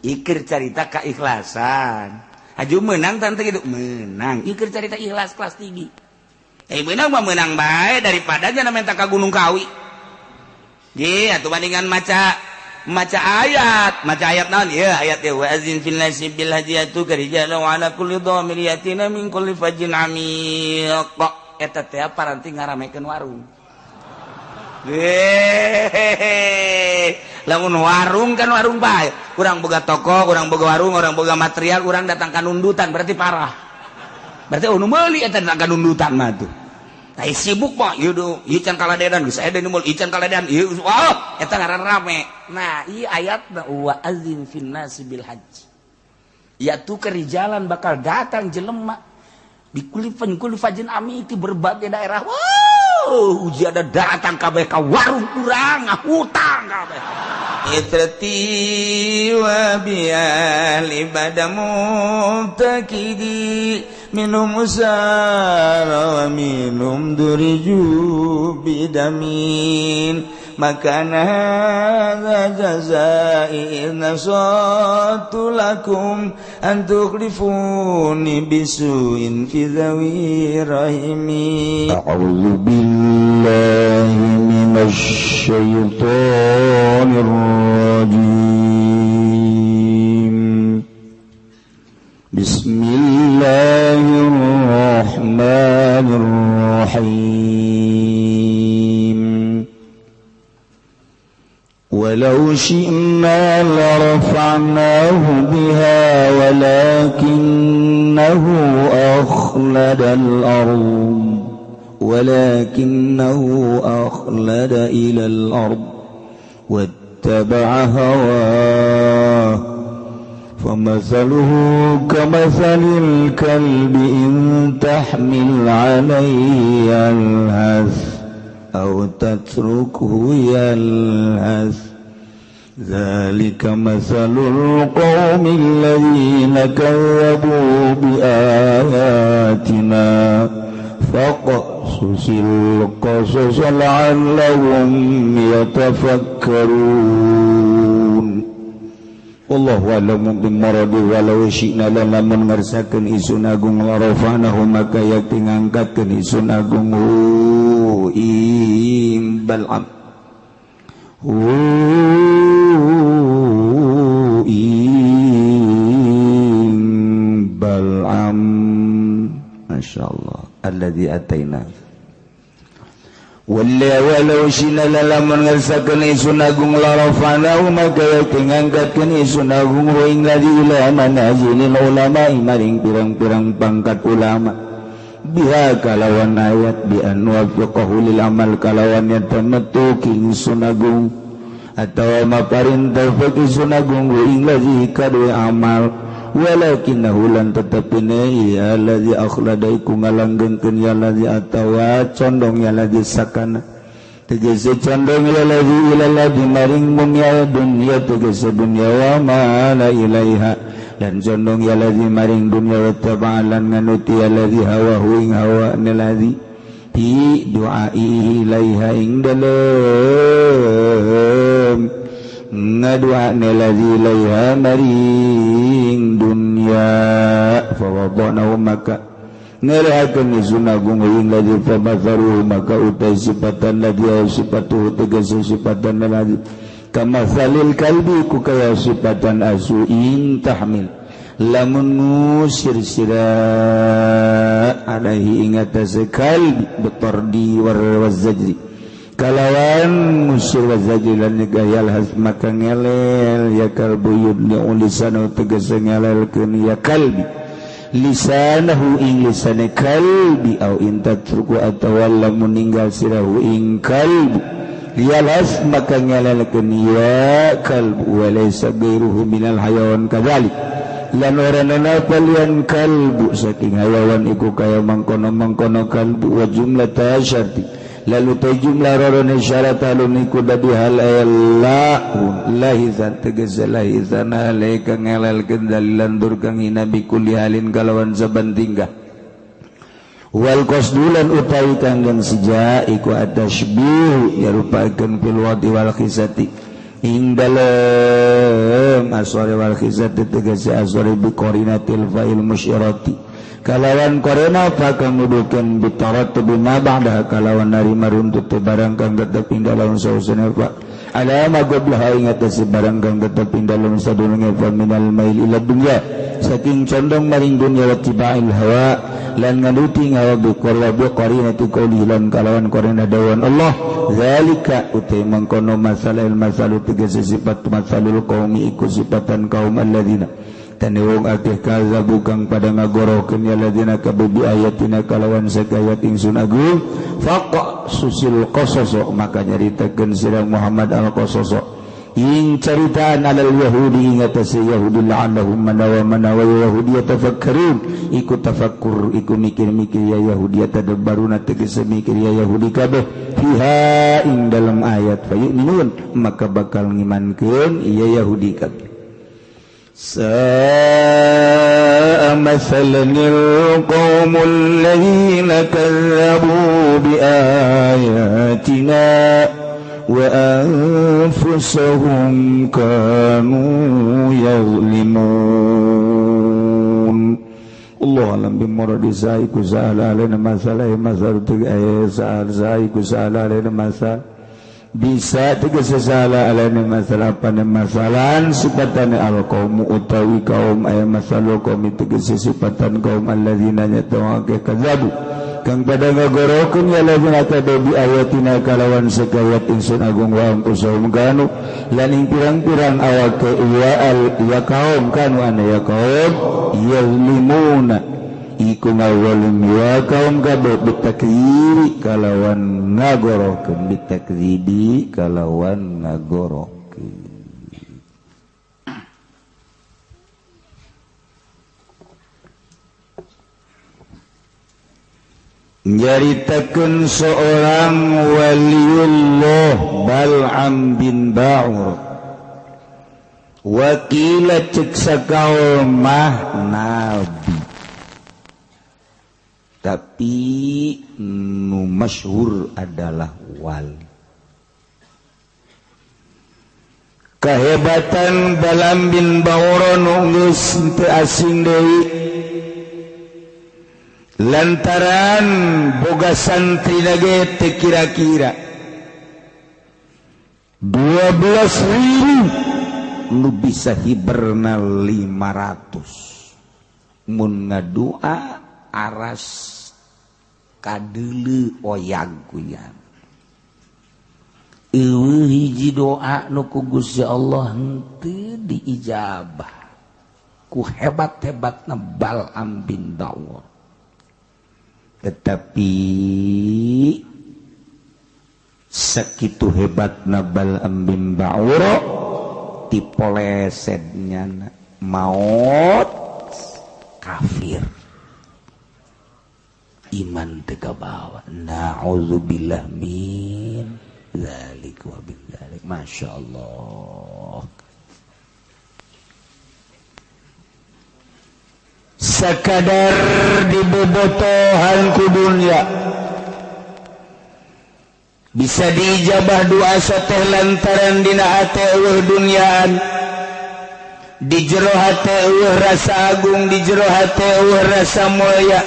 Ikir carita keikhlasan. Aju menang tante gitu, menang. Ikir carita ikhlas kelas tinggi. Eh, menang mah menang bae daripada jangan minta ka Gunung Kawi. Ge atuh bandingan maca maca ayat, maca ayat naon ieu ayat ieu, wa adzin fil nasi bil hajji ya'tuka rijalan wa ala kulli dhamir yatina min kulli fajjin amiq. Eta teh paranti ngaramekeun warung. Hehehe. Lamun warung kan warung bae. Urang boga toko, urang boga warung, urang boga material, urang datang ka nundutan berarti parah. Berarti oh nu meuli eta datang ka nundutan mah tuh. Tah sibuk mah ieu do, ieu can kaladedan geus aya nu meuli, ieu can kaladedan, ieu wah eta ngaran rame. Nah, ieu ayatna wa adzin fin nasi bil hajj. Ya'tuka rijalan bakal datang jelema bi kulli kulli fajjin amiq berbagai daerah. Wow, uji ada datang kabeh ka warung urang, hutang kabeh. Itrati wa biali bada mubtakidi minum usara wa minum duriju bidamin makana hadza jazai nasatu lakum an tukhlifuni bisuin fi dhawi rahimi. A'udzu billahi minasy syaithanir rajim. Bismillahirrahmanirrahim. Walau syi'na larafa'nahu biha walakinnahu akhlada al-ard walakinnahu akhlada ila al-ard wattaba'a hawah famathaluhu kamathalil kalbi in tahmil 'alayhi yalhath aw tatrukhu yalhath. Dzalika mathalul qaumil ladzina kazzabu biayatina faqsusil qasas la'allahum yatafakkarun. Wallahu a'lamu bimaradi. Walau syi'na lamun ngersakeun isun agung larafanahu maka yakti ngangkatkeun isun agung hu ing bal'am hu ing bal'am. Masyaallah alladzi ataina. Walau syi'na lamun ngersakeun isun agung larafanahu maka yakti ngangkatkeun isun agung hu ing ladzi ila manazilil ulama maring pirang-pirang pangkat ulama biha kalawan ayat bi an wafiqahu lil amal kalawan nyata metu ingsun agung atawa maparin taufik ingsun agung ing ladzi kadue amal. Walakinnahu lan tetepine ya ladzi akhlada iku ngalanggengkeun ya ladzi atawa condong ya ladzi sakana tegese condong ya ladzi ila ladzi maring mumya dunya tegese dunya wa ma la ilaiha dan condong ya ladzi maring dunya wa taba'alan nganuti ya ladzi hawa ing hawa ladzi bi du'aihi ilaiha ing dalem ngadua ladzi ilaiha maring dunya. Fa wada'nahu maka ngelehakeun isun agung ing ladzi famatharuhu maka utai sifatan ladzi sifatuhu tegese sifatan ladzi kamathalil kalbi ku kaya sifatan asu in tahmil lamun ngusir sira alaihi ing atase kalbi betardi war wazajri kalawan ngusir wazajri lan nyegah yalhas maka ngelel ya kalbu yudni lisanu tegese ngelelkeun ya kalbi lisanahu ing lisane kalbi au in tatruku atawa lamun ninggal sirahu ing kalbi yalhas maka ngelelkeun ya kalbu walaysa ghairuhu minal hayawan kadzalik lan ora nana palian kalbu saking hayawan iku kaya mangkono-mangkono kalbu. Wa jumlah syarti lalu ta jumlah rorone syarat alun iku dadi hal la lahizan tegese lahizan alaika ngelelkeun dalilan dur kang hina bi kulli halin kalawan saban tingkah. Wal qasdulan utawi kanggan sija iku atashbih yarupakeun fil wadi wal khisati Ing dalem aswari wal khizat tegese aswari bi qarinatil fa'il musyirati kalawan korena fa kang nuduhkeun bitarat bima ba'da kalawan narima runtut barang kang tetep ing dalem sausana fa ala ma qablaha ing atase barang kang tetep ing dalem sadurunge fa minal mail ila dunya saking condong maring dunya wa tibail hawa lan nganuti ngawa bi qarinati qouli lan kalawan korena dawan Allah zalika utai mangkono masalah masalu tegese sifat masalul qaumi iku sifatan kaum alladzina tane wong akeh kazabu kang pada ngagorokeun ya alladzina kabi ayatina kalawan sakayat ingsun agung faqa susil qasas maka nyaritakeun sira Muhammad al qasas ing caritaan alal yahudi ing atase yahudi la'annahum manawa manawa yahudi yatafakkarun iku tafakkur iku mikir-mikir ya yahudi tadabbaruna tegese mikir ya yahudi kabeh fiha ing dalam ayat fayu'minun maka bakal ngimankeun ya yahudi kabeh sa'a masalanil qaumul ladzina kazzabu bi ayatina wa anfusahum kanu yazlimun. Allah alam bimuradi sa'iku sa'ala alina masalah masal sa'iku sa'ala alina masal bisa tegese sa'ala alina masalah apa masalan sifatane al-qawmu utawi kaum ay masalu qaumi tegese sifatan kaum alladzina nyatawake kadzabu kang pada ngagorokeun ya lazina tadabi ayatina kalawan sakayat ingsun agung wa anfusahum kanu lan ing pirang-pirang awake ya al ya kaum kanu ana ya kaum yazlimuna iku ngawalim ya kaum kabeh bitakziri kalawan ngagorokeun bitakzibi kalawan ngagorokeun. Nyaritakeun seorang waliullah Bal'am bin Ba'ur wakila cek sakaul mah nabi tapi nu masyhur adalah wali. Kehebatan Bal'am bin Ba'ur nu geus teu asing deui lantaran boga santri lagi teu kira-kira 12.000 nu bisa hiberna 500 mun ngadua aras kadeuleu oyag kuyan eueuh hiji doa nu ku Gusti Allah henteu diijabah ku hebat-hebatna Bal'am bin Ba'ur. Tetapi sekitu hebatna Bal'am bin Ba'ur tipolesetnya maut kafir iman teu kabawa. Na'udzubillah min dzalik wa bin dzalik. Masyaallah. Sekadar dibobotohan ku dunya bisa diijabah doa sateh lantaran dina hate eueuh dunyaan di jero hate eueuh rasa agung di jero hate eueuh rasa mulia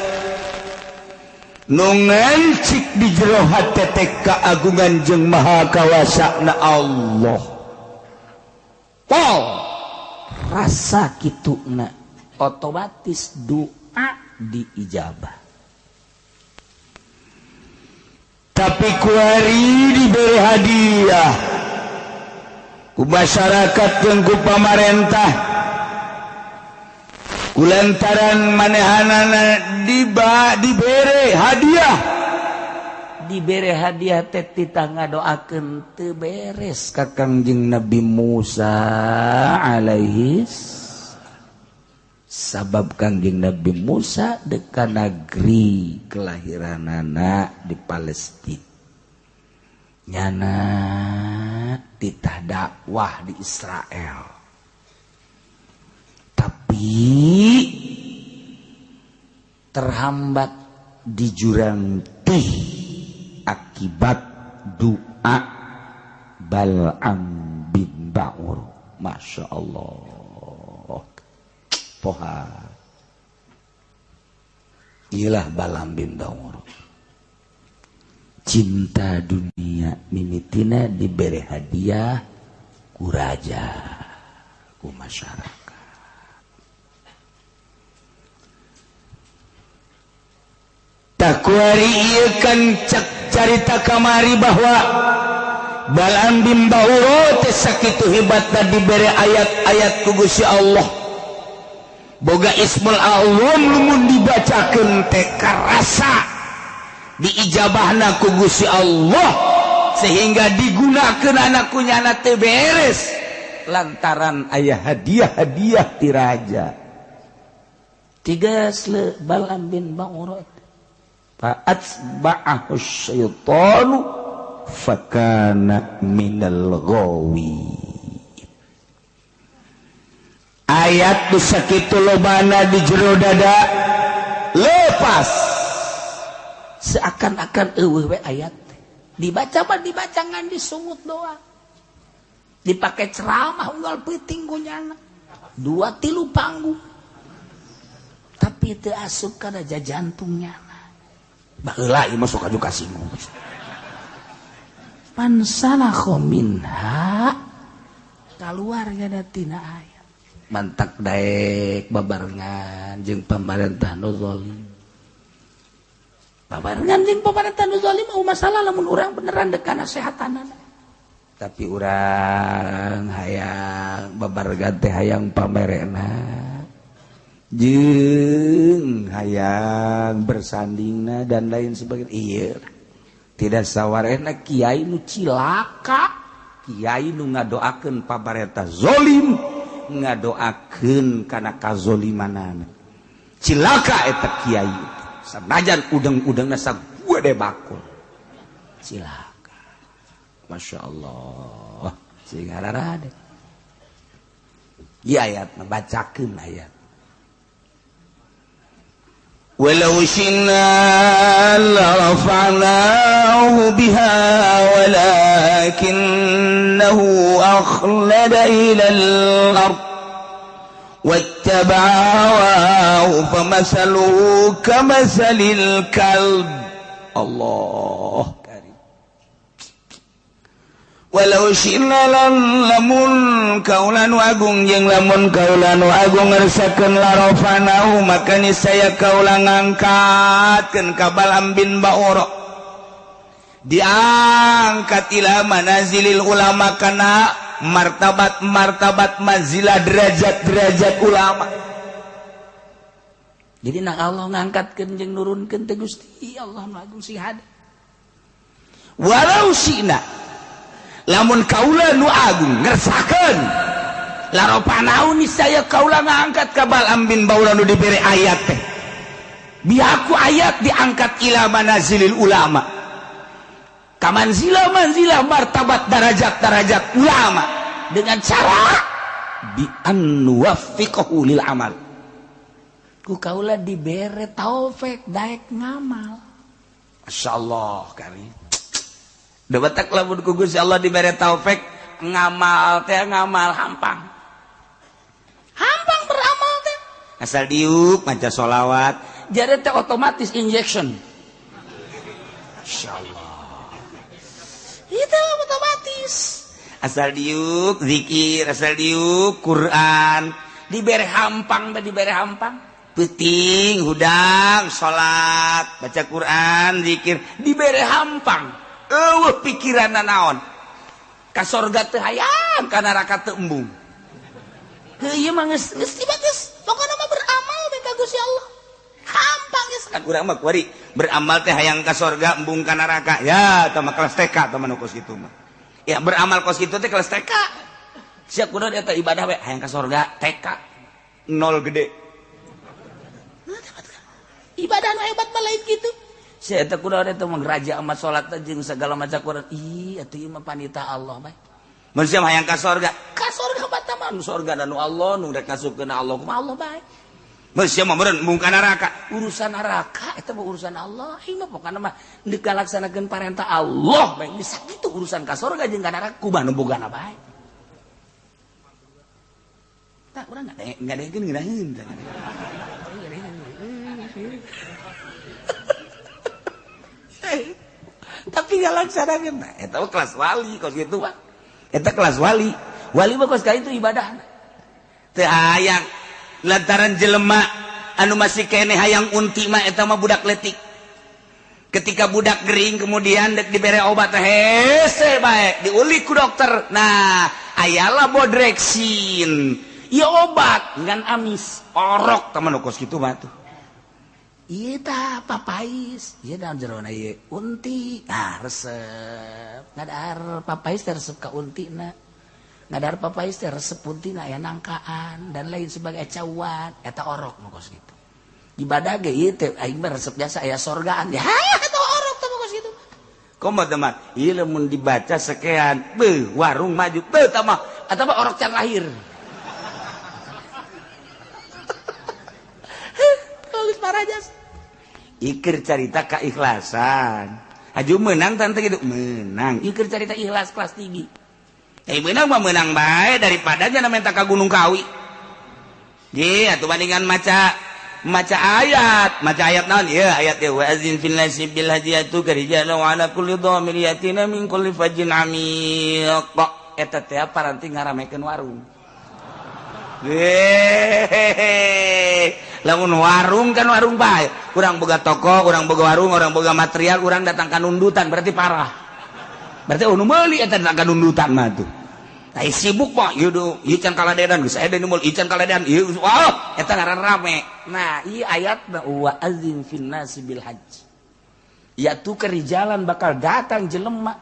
nu ngancik di jero hate teh kaagungan jeung maha kawasana Allah. Pol rasa kituna otomatis doa diijabah. Tapi kuari diberi hadiah ku masyarakat jeung ku pamarentah kulantaran manehanana dibere hadiah dibere hadiah teh titah ngadoakeun teu beres ka Kangjeng Nabi Musa alaihi sabab Kangjeng Nabi Musa deka negeri kelahiranana di Palestina nyana titah dakwah di Israel tapi terhambat di jurang tih akibat doa Bal'am bin bin Ba'ur. Masya Allah. Poha. Iyalah Balam bin Ba'ur. Cinta dunia mimitina diberi hadiah ku raja, ku masyarakat. Takuari ieu kan cek carita kamari bahwa Balam bin Ba'ur teh sakitu hebatna diberi ayat-ayat ku Gusti Allah. Boga Ismul Azam lamun dibacakeun teh karasa diijabahna ku Gusti Allah sehingga digunakeun anak ku nyana teh beres lantaran aya hadiah-hadiah ti raja. Tiga sle Balam bin Ba'ur fa'atba'ahu syaitanu fakana minal ghawi. Ayat nu sakitu lobana di jero dada lepas seakan-akan eueuh we ayat dibaca mah dibaca ngan disungut doang, dipakai ceramah unggal peuting ku nyana 2-3 panggung tapi teu asup kana jantungnya. Baheula ieu mah sok aju kasinggung. Pansalakho minha kaluar nya tina ayat mantak daek babarengan jeung pamarentah nu zalim. Babarengan jeung pamarentah nu zalim mau masalah lamun urang beneran dek kana sehatanana. Tapi urang hayang babarengan teh hayang pamerena jeung hayang bersandingna dan lain sebagainya. Iya tidak sawarehna kiai nu cilaka, kiai nu ngadoakeun pamarentah zalim, ngadoakeun kana kazolimanana. Cilaka eta kiai sanajan udeng-udengna sagede bakul. Cilaka. Masya Allah. Sing hararade. Ieu ayat bacakeun ayat. Walau syi'na larafa'nahu biha walakinnahu akhlada ilal ard wattaba'a hawahu famasaluhu kamasalil kalb. Allah karim. Walau syi'na lamun kaula nu agung jeung lamun kaula nu agung ngersakeun larafanahu maka niscaya kaula ngangkatkeun ka Balam bin Ba'ur diangkat ila manazilil ulama kana martabat-martabat manzilah derajat-derajat ulama. Jadi nak Allah ngangkatkeun jeung nurunkeun teh Gusti Allah nu agung sing hade. Walau syi'na lamun kaula nu agung ngersakeun laropanau niscaya kaula ngangkat ka Balam bin Ba'ur nu dibere ayat teh. Biaku ayat diangkat ila manazilil ulama. Kamanzila manzila martabat darajat-darajat ulama dengan cara bi an nuwaffiqahu lil amal. Ku kaula dibere taufik daek ngamal. Masyaallah kari. Debatak lamun ku Gusti Allah dibere taufik ngamal teh ngamal hampang. Hampang beramal teh. Asal diuk maca sholawat, jadi teh otomatis injection. Masyaallah. Itu otomatis. Asal diuk zikir, asal diuk Quran, dibere hampang teh dibere hampang. Peuting hudang salat, baca Quran, zikir, dibere hampang. Eueuh pikiranna naon? Ka sorga teu hayang, ka neraka teu embung. Heuh ieu mah geus geus geus, pokona mah beramal we ka Gusti Allah. Hampang geus kan urang mah kuari beramal teh hayang ka sorga embung ka neraka. Ya, tah mah kelas TK tah mah nu kos kitu mah. Ya beramal kos kitu teh kelas TK. Siap kudu eta ibadah we hayang ka sorga TK. Nol gede. Ibadah nu hebat mah lain kitu. Saya teh kudu eta mah raja amat salat jeung segala macam Quran. Ih, atuh ieu mah panita Allah bae. Mun sia hayang ka sorga, ka sorga mah mah nu sorga nu Allah nu rek ngasupkeun Allah kumaha Allah bae. Mun sia mah meureun embung ka neraka. Urusan neraka eta mah urusan Allah. Ieu mah pokona mah deuk ngalaksanakeun parentah Allah bae. Geus sakitu urusan ka sorga jeung ka neraka kumaha nu bogana bae. Tah urang ngadengekeun ngeunaheun. Tapi ngalaksanakeun eta mah kelas wali kos kitu mah. Eta kelas wali. Wali mah kos ka itu ibadah. Teu hayang lantaran jelema anu masih keneh hayang unti mah eta mah budak letik. Ketika budak gering kemudian dek dibere obat hese bae diulik ku dokter. Nah, ayalah bodreksin. Ieu obat ngan amis. Orok teman kos kitu mah tuh. Ieu tah papais, ieu dalam jerona ieu unti. Nah, resep. Ngadahar papais teh resep ka untina. Ngadahar papais teh resep untina aya nangkaan dan lain sebagai cawan eta orok nu kos kitu. Ibadah ge ieu teh aing mah resep jasa aya sorgaan. Ya eta orok teh kos kitu. Komo teman, ieu lamun dibaca sekian, beuh warung maju, beuh tah mah eta mah orok can lahir. Geus parajas. Ikir carita keikhlasan. Haju menang tante gitu, menang. Ikir carita ikhlas kelas tinggi. Menang mah menang bae daripada jana minta ka Gunung Kawi. Ye, atuh bandingan maca ayat naon? Ieu ayat teh wa azin fil nasi bil hadiyatu karijalu ala kulli dhamir yatina min kulli fajjin amiq. Eta teh paranti ngaramekeun warung. Hehehe. Lamun warung kan warung bae. Urang boga toko, urang boga warung, urang boga material, urang datang ka nundutan berarti parah. Berarti nu meuli eta datang ka nundutan mah tuh. Tah sibuk mah ieu do, ieu can kaladedan geus aya nu meuli, ieu can kaladedan ieu wah eta ngaran rame. Nah, ieu ayat wa azin fin nasi bil hajj. Ya tu kerijalan bakal datang jelema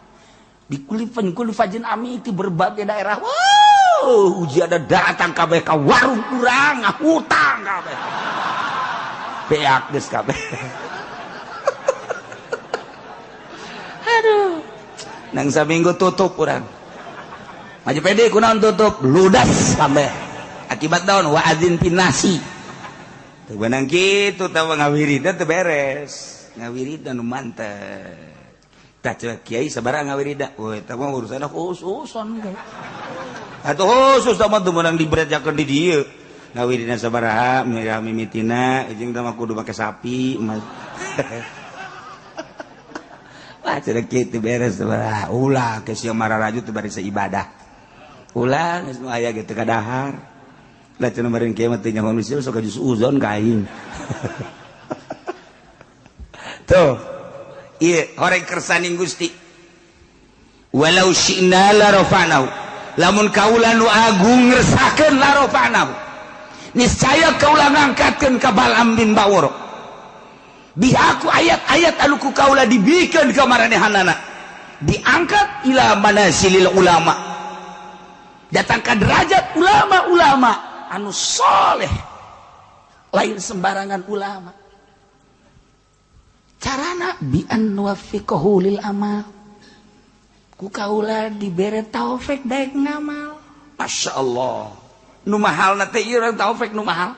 di kulifan kulifajin ami di berbagai daerah. Wow, uji ada datang kabeh ka warung urang hutang kabeh. Beak geus kabeh. Aduh. Nang saminggu tutup urang. Maju pede kunaon tutup, ludas kabeh. Akibat naon wa azin pinasi. Teu beunang kitu tah ngawiridna teu beres. Ngawiridna nu mantep. Tah ceuk kiai sabaraha ngawiridna? Weuh eta mah urusanna khususon. Atuh khusus tah mah teu meunang diberejakeun di dieu. Ngawiridna sabaraha mirah mimitina jeung tah mah kudu make sapi. Wah ceuk kitu beres sabaraha. Ulah ke sia mararaju teu bari ibadah. Ulah geus nu aya ge teu kadahar. Lah cenah bari kieu mah teu nyaho manusia sok jus uzon ka aing. Tuh. Ieu horeng kersaning Gusti. Walau syi'na la rafa'nahu. Lamun kaula nu agung ngersakeun la rafa'nahu. Niscaya kaula ngangkatkeun ka Bal'am bin Ba'ur. Bi aku ayat-ayat anu ku kaula dibikeun ka maranehanana. Diangkat ila manasilil ulama. Datang ka derajat ulama-ulama anu soleh, lain sembarangan ulama. Carana bi an nuwaffiqahu lil amal, ku kaula dibere taufik daek ngamal. Masya Allah, nu mahalna teh ieu urang taufik nu mahal.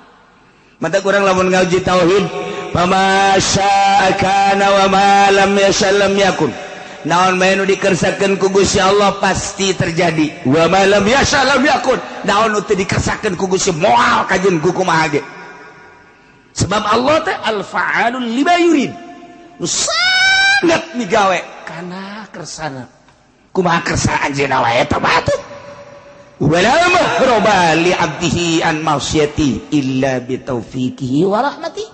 Mata kurang lamun ngaji tauhid, fama syaa kana wa ma lam yasha lam yakun. Naon bae nu dikersakeun ku Gusti Allah pasti terjadi. Wa ma lam yasha lam yakun. Naon nu teu dikersakeun ku Gusti moal kajeun ku kumaha ge. Sebab Allah teh al-fa'alul lima yurid. Nu sangat migawe kana kersana. Kumaha kersa anjeunna wae eta mah atuh. Wala mahroba li 'abdihi an ma'siyati illa bi taufiqihi wa rahmatihi.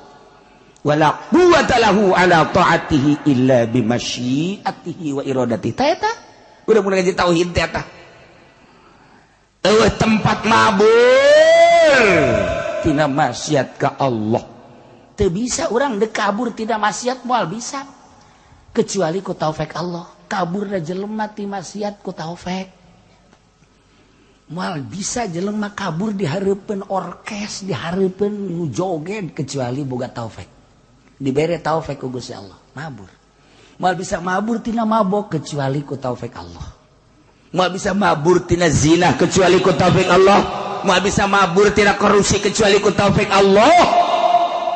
Wala quwwata lahu ala ta'atihi illa bi masyiatihi wa iradatihi. Ta eta udah mulai ngaji tauhid teh eta. Eueuh tempat mabur tina maksiat ka Allah. Teu bisa urang deuk kabur tina maksiat moal bisa. Kecuali ku taufik Allah. Kaburna jelema ti maksiat ku taufik. Moal bisa jelema kabur di hareupeun orkes, di hareupeun nu joget kecuali boga taufik. Dibere taufik ku Gusti Allah, mabur. Moal bisa mabur tina mabok kecuali ku taufik Allah. Moal bisa mabur tina zina kecuali ku taufik Allah. Moal bisa mabur tina korupsi kecuali ku taufik Allah.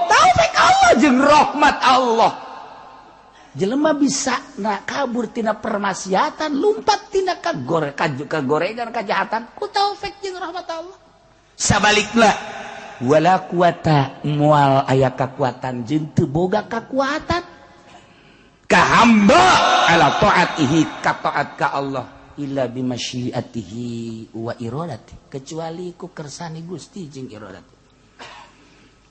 Taufik Allah jeung rahmat Allah. Jelema bisa na kabur tina permaksiatan, lumpat tina kagorengan kejahatan ku taufik jeung rahmat Allah. Sabalikna wala quwata moal aya kakuatan jeung teu boga kakuatan ka hamba ala taatihi ka taat ka Allah illa bimasyiatihi wa iradati, kecuali ku kersane Gusti jeung iradat.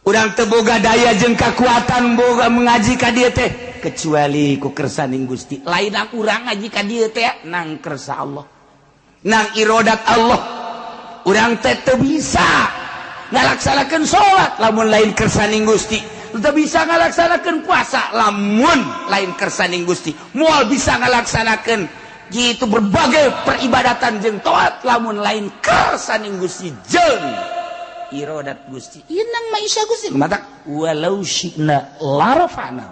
Urang teu boga daya jeung kakuatan boga mengaji ka dieu teh kecuali ku kersaning Gusti. Lain urang ngaji ka dieu teh nang kersa Allah, nang irodat Allah. Urang teh teu bisa ngalaksanakeun salat lamun lain kersaning Gusti, teu bisa ngalaksanakeun puasa lamun lain kersaning Gusti, moal bisa ngalaksanakeun gitu berbagai peribadatan jeung taat lamun lain kersaning Gusti jeung irodat Gusti. Inang maisha Gusti matak walau syi'na larafa'na.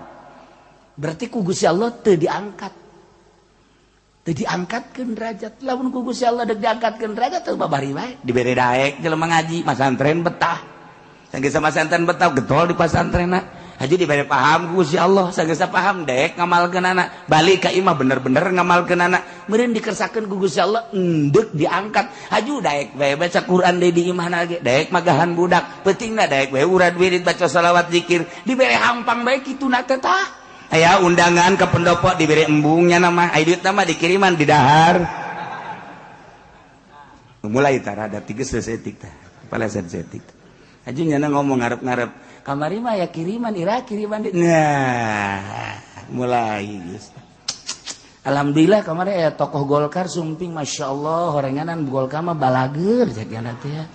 Berarti ku Gusti Allah teu diangkat, teu diangkatkeun derajat. Lamun ku Gusti Allah deuk diangkatkeun derajat teu babari bae dibere daek jelema ngaji masantren betah. Sanggeus masantren betah getol di pasantrenna. Haji dibere paham ku Gusti Allah, sanggeus paham daek ngamalkeunana, balik ka imah bener-bener ngamalkeunana. Meureun dikersakeun ku Gusti Allah endek diangkat. Haju daek bae baca Quran deui di imahna ge, daek magahan budak, peutingna daek bae urad wirid baca selawat zikir, dibere hampang bae kituna teh tah. Aya undangan ke pendopo dibere embungnya nama, aya duitna mah dikiriman di dahar. Mulai tah rada tiges setik tah, palesan setik. Haju nyana ngomong ngarep-ngarep, kamari mah ya kiriman ira kiriman. Nah, mulai geus. Alhamdulillah kemarin ya tokoh Golkar sumping, masya Allah horenganan Golkar mah balager jadian teh ya.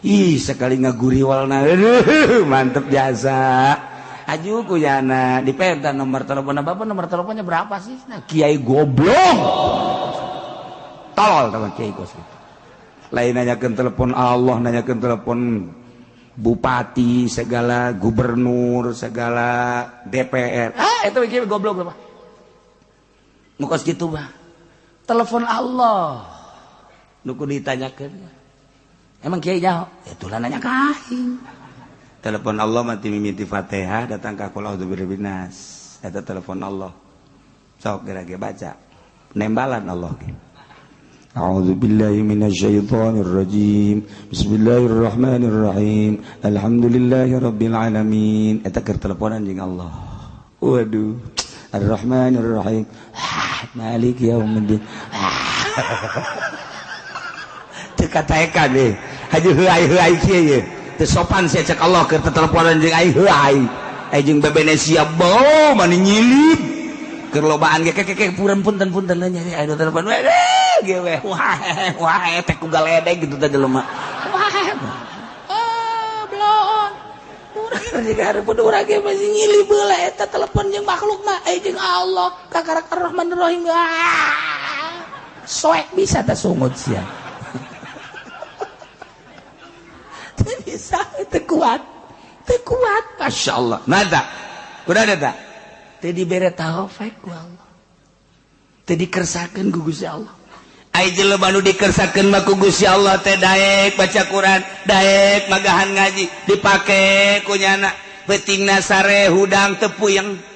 Ih sekali ngaguriwalna, aduh mantep jasa. Aju kuyana dipenta nomor telepon bapak, nomor teleponnya berapa sih? Nah, kiai goblok. Tolol teman kiai gos. Lain nanyakeun telepon Allah, nanyakeun telepon bupati segala, gubernur segala, DPR. Ah itu kiai goblok apa? Mukos gitu bah. Telepon Allah. Nu kudu ditanyakeun. Emang kiai nyaho? Ya tulah nanya ka aing. Telepon Allah mati mimiti Fatihah datang ka qul a'udzu birabbin nas. Eta telepon Allah. Sok geura ge baca. Nembalan Allah ge. A'udzu billahi minasyaitonir rajim. Bismillahirrahmanirrahim. Alhamdulillahi rabbil alamin. Eta keur teleponan jeung Allah. Waduh. Ar-Rahmanir-Rahim. Malik yaumiddin. Teu kataekan deh. Haji heuai-heuai kieu ye. Teu sopan sia cek Allah keur teteleponan jeung ai heuai. Ai jeung bebene sia bau mani nyilip. Keur lobaan ge keke puren punten-punten nya aya telepon we ge we. Wah wah teh ku galedeg gitu teh jelema. Wah. Oh, bloon. Urang jiga hareupeun urang ge masih nyilip heula eta telepon jeung makhluk mah ai jeung Allah kakarak Ar-Rahmanir-Rahim. Soek bisa teh sungut sia. Teu bisa, teu kuat. Teu kuat, Masya Allah. Nada. Udah ada tak? Teu dibere taufik ku Allah. Teu dikersakeun ku Gusti Allah. Ai jelema nu dikersakeun mah ku Gusti Allah teh daek baca Quran, daek magahan ngaji, dipake ku nyana. Peutingna sare hudang teu puyeng.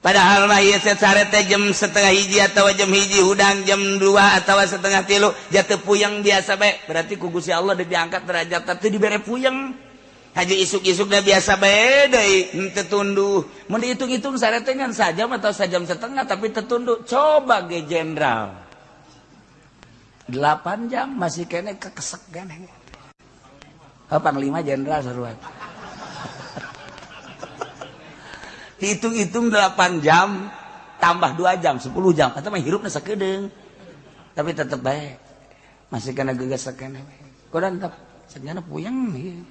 Padahal mah ieu sare teh jam 12:30 atawa jam 1 hudang jam 2 atawa 2:30 jatuh puyeng biasa bae. Berarti ku Gusti Allah diangkat derajat teh dibere puyeng. Haji isuk-isukna biasa bae deui henteu tunduh. Mun dihitung-hitung sare teh ngan sajam atau sajam setengah tapi teu tunduh. Coba ge jenderal. 8 jam masih kene kekesek keneh. Oh, panglima jenderal seruan. Hitung-hitung 8 jam tambah 2 jam 10 jam atau mah hirupna sakedeung. Tapi tetep bae masih kena gegesek keneh. Kodan tetep sagana puyeng ieu.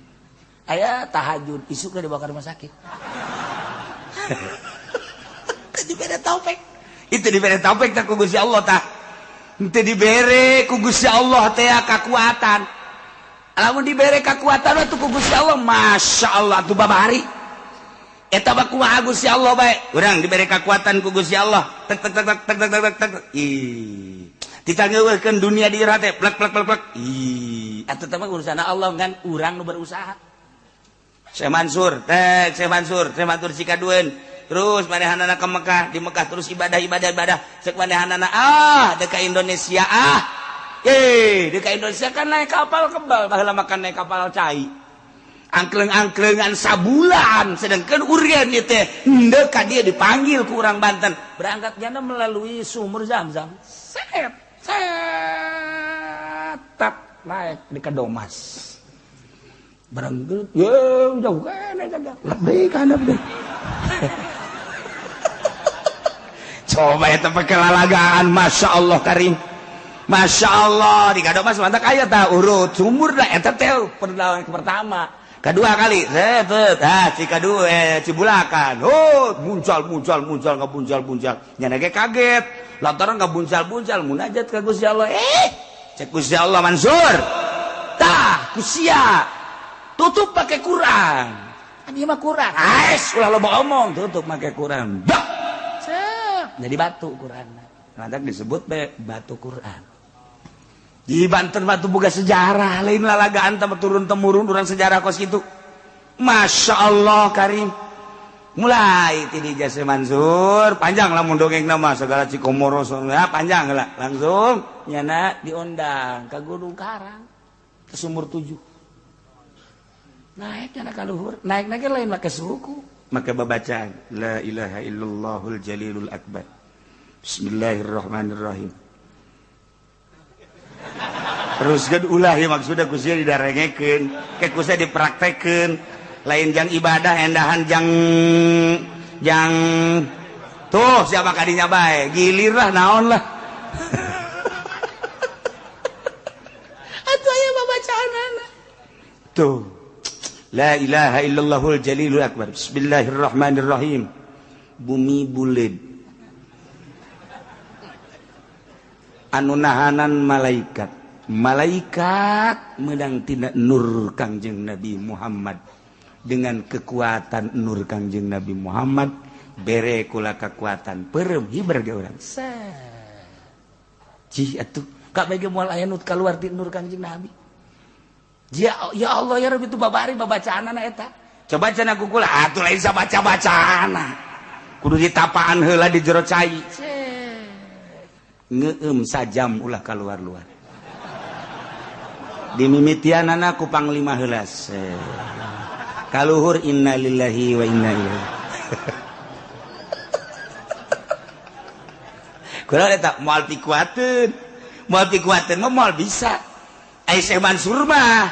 Aya tahajud isukna dibawa ke rumah sakit. Teu dibere taufik. Itu dibere taufik tah ku Gusti Allah tah. Teu dibere ku Gusti Allah teh kakuatan. Lamun dibere kakuatan mah ku Gusti Allah, Masya Allah tuh babari. Eta mah kumaha Gusti Allah bae. Urang dibere kakuatan ku Gusti Allah. Tek tek tek tek tek tek tek tek. Ih. Ditangeuweuhkeun dunia di ira teh plek plek plek plek. Ih, atuh teh mah urusan Allah kan urang nu berusaha. Syekh Mansur, tek Syekh Mansur, Syekh Mansur sikadueun. Terus manehanana ke Mekah, di Mekah terus ibadah ibadah ibadah. Cek manehanana ah deuk ka Indonesia ah. Di ka Indonesia kan naik kapal kebal, baheula makan naik kapal cai. Angkleng-angklengan sabulan, sedangkan urgen ieu teh henteu ka dia dipanggil ku urang Banten. Berangkat jana melalui sumur Zam-Zam. Set, set, tap naik di Kadomas. Berangkat, ye jauh kan eta lebih kana deh. Coba eta pakai lalagaan, Masya Allah karim. Masya Allah, di Kadomas mantap aya tah urut sumur dah eta teh perlawan pertama. Kedua kali, set, ah Cikadu Cibulakan. Oh, muncal muncal muncal ngabuncal buncal. Nya ge kaget. Lantaran ngabuncal-buncal munajat ka Gusti Allah. Cek Gusti Allah Mansur. Tah, kusia. Tutup pakai Quran. Kan ieu mah Quran. Ais, ulah loba omong, tutup pakai Quran. Dak. Jadi batu Quran. Lantak disebut batu Quran. Di Banten batu boga sejarah, lain lalagaan tambah turun temurun urang sejarah kos kitu. Masya Allah karim. Mulai ti di Jase Mansur, panjang lamun dongeng nama segala Cikomoro ya panjang lah. Langsung nyana diundang ke Gunung Karang ke sumur 7. Naik nyana ka luhur, naik-naik lain make suku. Maka babacaan la ilaha illallahul jalilul akbar. Bismillahirrahmanirrahim. Terus kan ulah ya maksudnya kusia didarengekeun, ke kusia dipraktekeun, lain jang ibadah endahan jang jang tuh siapa kadinya bae, gilir lah naon lah. Atuh aya babacaanana. Tuh. La ilaha illallahul jalilul akbar. Bismillahirrahmanirrahim. Bumi buleud. Anu nahanan malaikat. Malaikat meunang tina nur Kangjeng Nabi Muhammad. Dengan kekuatan nur Kangjeng Nabi Muhammad bere kula kekuatan peureum hiber ge urang. Cih atuh kabeh ge moal aya nu kaluar ti nur Kangjeng Nabi. Ya, ya Allah ya Rabbi itu babari babacaanana eta. Coba cenah ku kula atuh lain sabaca-bacaana. Kudu ditapaan heula di jero cai. Ngeueum sajam ulah kaluar-luar. Dimimitianana ku panglima heula. Kaluhur innalillahi wa inna ilaihi. Kula eta moal pikuateun. Moal pikuateun mah moal bisa. Syekh Mansur mah,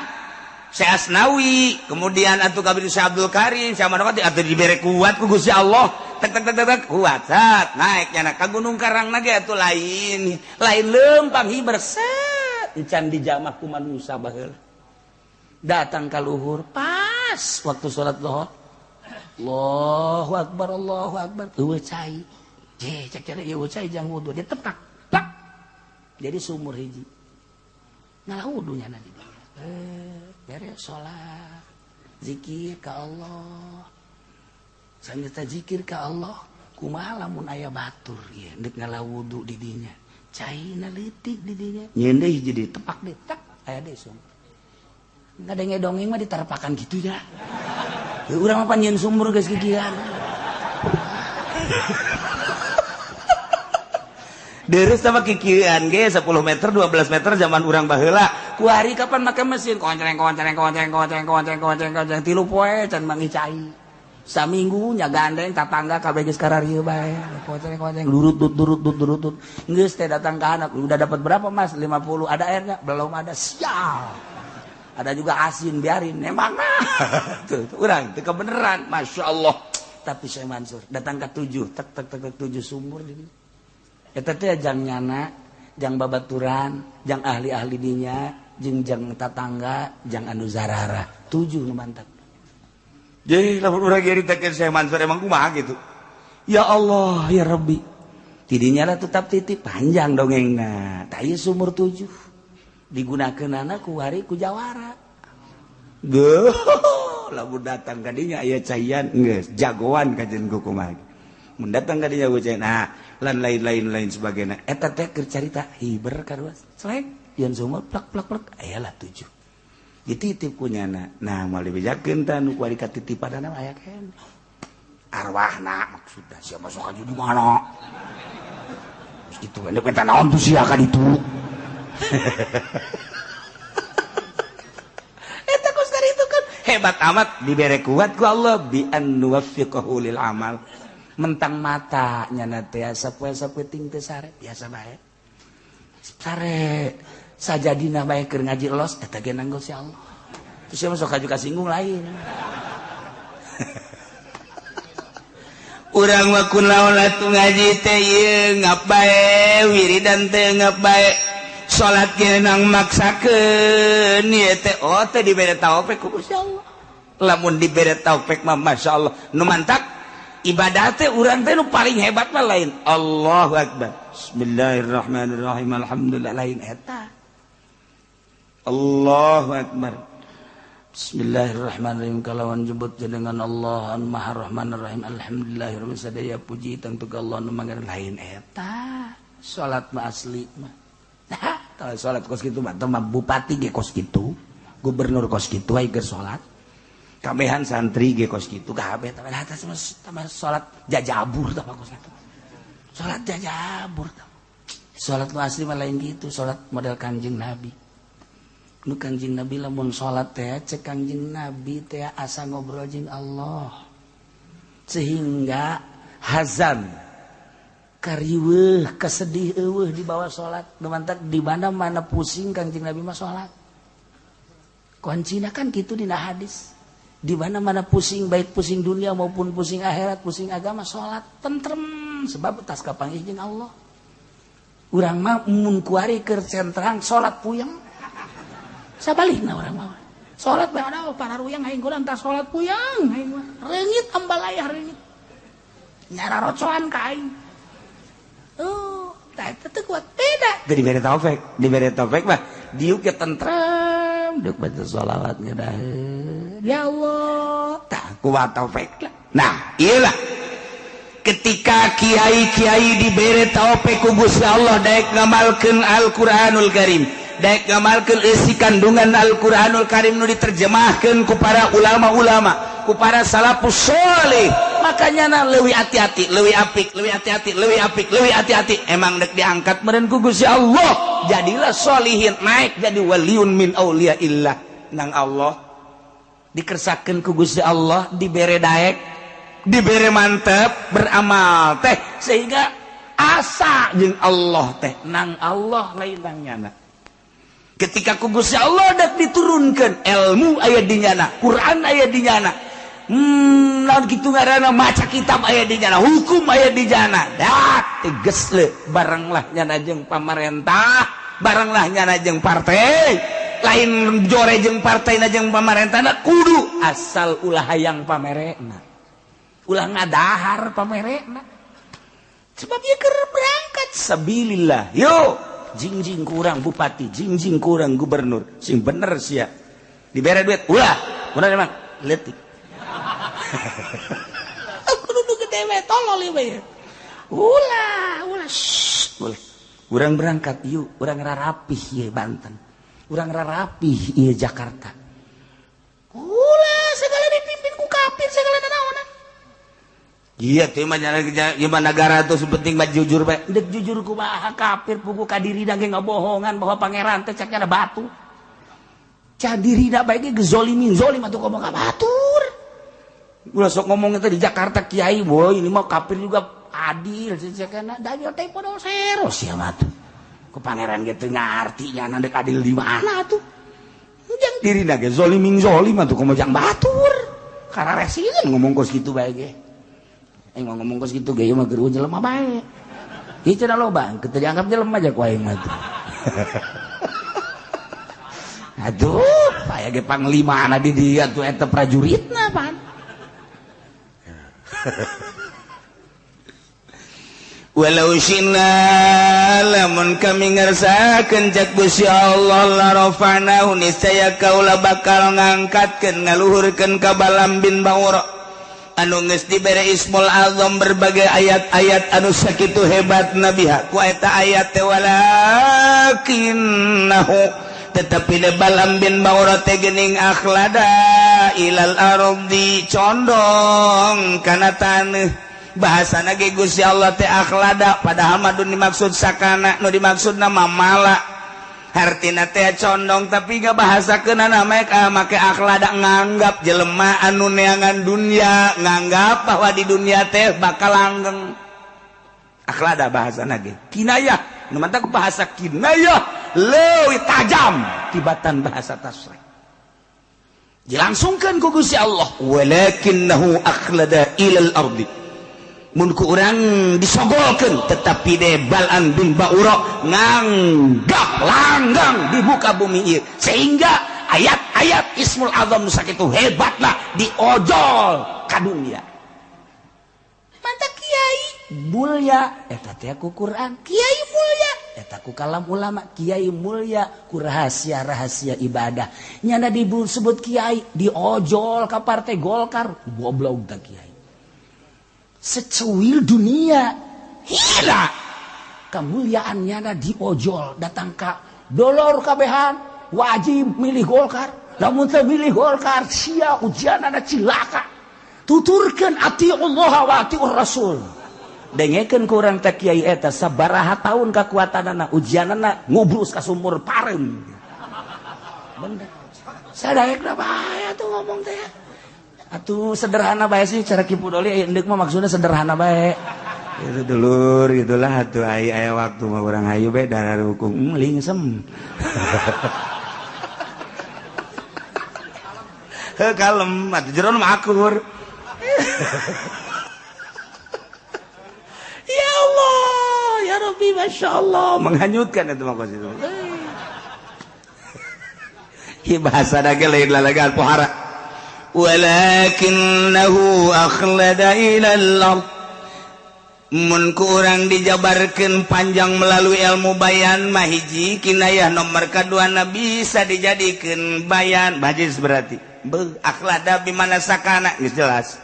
Syekh Asnawi, kemudian atuh kabir Syekh Abdul Karim, Syekh Manokati atuh dibere kuat ku Gusti Allah. Tek tek tek tek kuat sat naik nyana ka Gunung Karang ge atuh lain, lain leumpang hiber set encan dijamah ku manusia baheula. Datang ka luhur pas waktu salat zuhur. Allahu akbar Allahu akbar. Eueuh cai. Je cek cek eueuh cai jang wudu dia tepak. Plak. Jadi sumur hiji. Ngalah wudunya nanti dia. Beres sholat, zikir ka Allah. Sambil zikir ka Allah, kumaha lamun aya batur ieu deuk ngalah wudu di dinya. Caina leutik di dinya. Nyeun deui hiji deui tepak deui tak aya deui sumur. Ngadenge dongeng mah diterpakan gitu ya. Heuh urang mah pan nyeun sumur geus kikieuan. Deres sama kikieuan ge 10 meter 12 meter zaman urang baheula. Kuari kapan make mesin koncreng koncreng koncreng koncreng koncreng koncreng koncreng tilu poe can manggih cai. Saminggu nya gandeng tatangga kabeh geus kararieu bae. Koncreng koncreng durut dut durut dut durut dut. Geus teh datang ka anak, udah dapat berapa Mas? 50. Ada airnya? Belum ada. Sial. Ada juga asin biarin. Emang tuh urang teu kebeneran, Masya Allah. Tapi Syekh Mansur datang ke 7, tek tek tek 7 sumur di dieu. Eta teh jang nyana, jang babaturan, jang ahli-ahli dinya, jeung jang tatangga, jang anu zarara. 7 nu mantap. Jadi lamun urang nyaritakeun Syekh Mansur emang kumaha gitu. Ya Allah, ya Rabbi. Tidinya lah tetap titip panjang dongengna. Tah ieu sumur 7 digunakeunana ku hari ku jawara. Geuh, lamun datang ka dinya aya caian geus jagoan kajen ku kumaha. Mun datang ka dinya ku cai. Nah, lan lain-lain lain sebagainya. Eta teh keur carita hiber karuas. Selek yeun sumur plak plak plak aya lah 7. Dititip ku nyana. Nah, moal dibejakeun tah nu kuari katitipanana aya keneh. Arwahna maksudna sia masuk ka di mana? Geus kitu we minta naon tuh sia ka ditu. Eta kos itu kan hebat amat dibere kuat ku Allah bi an nuwaffiqahu lil amal. Mentang mata nyana teh sapoe-sapoe ting teh sare biasa bae. Sare sajadina bae keur ngaji los eta ge nanggul si Allah. Terus sia masuk kaju kasinggung lain. Urang mah kunaon atuh ngaji teh ieu ngap bae, wiridan teh ngap bae, salat ge nang maksakeun ieu teh oh teh dibere taufik ku Gusti Allah. Lamun dibere taufik mah masyaallah nu mantak ibadah teh urang teh nu paling hebat mah lain Allahu akbar. Bismillahirrahmanirrahim alhamdulillah lain eta. Allahu akbar. Bismillahirrahmanirrahim kalawan jebut jenengan Allah an Maha Rahmanir Rahim alhamdulillahirabbil sadaya puji tentu ka Allah nu mangga lain eta. Salat mah asli mah. Nah, tah salat kos kitu mah teh bupati ge kos kitu, gubernur kos kitu aya keur salat. Kabehan santri ge kos kitu kabeh tah atas mah salat jajabur tah kos kitu. Salat jajabur tah. Salat nu asli mah lain kitu, salat model Kanjeng Nabi. Nu Kanjeng Nabi lamun salat teh cek Kanjeng Nabi teh asa ngobrol jeung Allah. Sehingga hazan kariweuh kesedih eueuh di bawah salat. Nu mantak di mana-mana pusing Kanjeng Nabi mah salat. Kuncina kan kitu dina hadis. Di mana-mana pusing baik pusing dunia maupun pusing akhirat, pusing agama salat tentrem sebab tas kapanggih jeung Allah. Urang mah mun kuari keur sentrang salat puyeng. Sabalikna urang mah. Salat bae ada para ruyang aing urang tah salat puyeng aing mah. Reungit ambalayah reungit. Nyara rocoan ka aing. Oh, tah eta teu kuat beda. Teu dibere taufik, dibere taufik mah diuk ge tentrem, deuk baca sholawat ngedaheun. Ya Allah, tah kuat taufik lah. Nah, iyalah. Ketika kiai-kiai dibere taufik ku Gusti Allah daek ngamalkeun Al-Qur'anul Karim. Daek ngamalkeun isi kandungan Al-Qur'anul Karim nu diterjemahkeun ku para ulama-ulama, ku para salafus sholih. Makanya na leuwih hati-hati, leuwih apik, leuwih hati-hati, leuwih apik, leuwih hati-hati. Emang dek diangkat meureun ku Gusti Allah, jadilah sholihin, naik jadi waliun min auliyaillah nang Allah. Dikersakeun ku Gusti Allah, dibere daek, dibere mantep beramal teh sehingga asa jeung Allah teh nang Allah lain nang nyana. Ketika ku Gusti Allah dak diturunkan ilmu aya di nyana, Quran aya di nyana. Naon kitu ngaranna maca kitab aya di nyana, hukum aya di nyana. Dak tegas le barenglah nyana jeung pamarentah, barenglah nyana jeung partai. Lain jore jeung partai na jeung pamarentahna kudu asal ulah hayang pamerena. Ulah ngadahar pamerena. Sebab ieu keur berangkat sabilillah. Yo jingjing kurang bupati, jingjing kurang gubernur, sing bener sia. Dibere duit, ulah, bener emang leutik. Aku duduk gede we, tolol ieu. Ulah, ulah, shh, ulah. Urang berangkat yuk, urang rarapih ieu Banten. Urang rarapih ieu Jakarta. Ulah, segala dipimpin ku kafir, segala nanaonan. Iya teh mah gimana negara tuh penting mah jujur bae. Dek jujur kumaha kafir pugu ka dirina ge ngabohongan bahwa pangeran teh cek ada batu. Ca dirina bae ge gezolimin zolim atuh komo ka batur. Ulah sok ngomong teh di Jakarta kiai boy ini mah kafir juga adil cekna da teh podol sero sia mah tuh. Ku pangeran ge teu ngarti nya dek adil di mana atuh. Jang dirina ge zolimin zolim atuh komo jang batur. Kararesieun ngomong kos kitu bae ge. Aing mah ngomong kos kitu ge ieu mah geureuh jelema bae. Ieu cenah loba, teu dianggap jelema aja ku aing mah tuh. Aduh, aya ge panglimana di dieu atuh eta prajuritna pan. Walau syina lamun kami ngersakeun cak Gusti Allah la rafa'nahu niscaya kaula bakal ngangkatkeun ngaluhurkeun ka Balam bin Baura anu geus dibere Ismul Azam berbagai ayat-ayat anu sakitu hebat nabiha ku eta ayat teh walakinnahu tetapi de Balam bin Baura teh geuning akhlada ilal ardi condong kana taneuh. Bahasana ge Gusti Allah teh akhlada padahal mah nu dimaksud sakana nu dimaksudna mah mala Hartina teh condong tapi gak bahasakeun make make akhlak nganggap jelema anu neangan dunia, nganggap bahwa di dunia teh bakal langgeng. Akhlada bahasana ge kinayah, nu mantak bahasa kinayah leuwih tajam tibatan bahasa tasrih. Dilangsungkeun ku Gusti Allah, walakinnahu akhlada ilal ardi. Mun ku urang disogolkeun tetapi de Bal'am bin Ba'ura nganggap langgang di muka bumi ieu sehingga ayat-ayat Ismul Azam nu sakitu hebatna diojol ka dunia. Mantap kiai mulia eta teh ku Quran, kiai mulia eta ku kalam ulama, kiai mulia ku rahasia-rahasia ibadah. Nyana disebut kiai diojol ka partai Golkar, goblok tah kiai. Secuil dunia hina kemuliaan nyana diojol datang ka dolor kabehan wajib milih Golkar, lamun teu milih Golkar sia ujianana cilaka. Tuturkeun atiullah wa atiur rasul. Dengekeun ku urang teh kiai eta sabaraha taun kakuatanana ujianana ngubrus ka sumur pareum. Bener. Sadaekna bae atuh ngomong teh. Atuh sederhana bae sih cara Ki Pudoli endek mah maksudnya sederhana bae. Itu dulur gitulah atuh ai aya waktu mah urang hayu bae darah hukum lingsem. Heuh kalem atuh jero mah akur. Ya Allah, ya Rabbi, Masya Allah. Menghanyutkan itu mah kos itu. Ieu bahasa dage lain lalagan pohara. Walakinnahu akhlada ilal ard. Mun ku urang dijabarkeun panjang melalui ilmu bayan mah hiji kinayah nomor kaduana bisa dijadikeun bayan bajis berarti. Beuh akhlada bimana sakana geus jelas.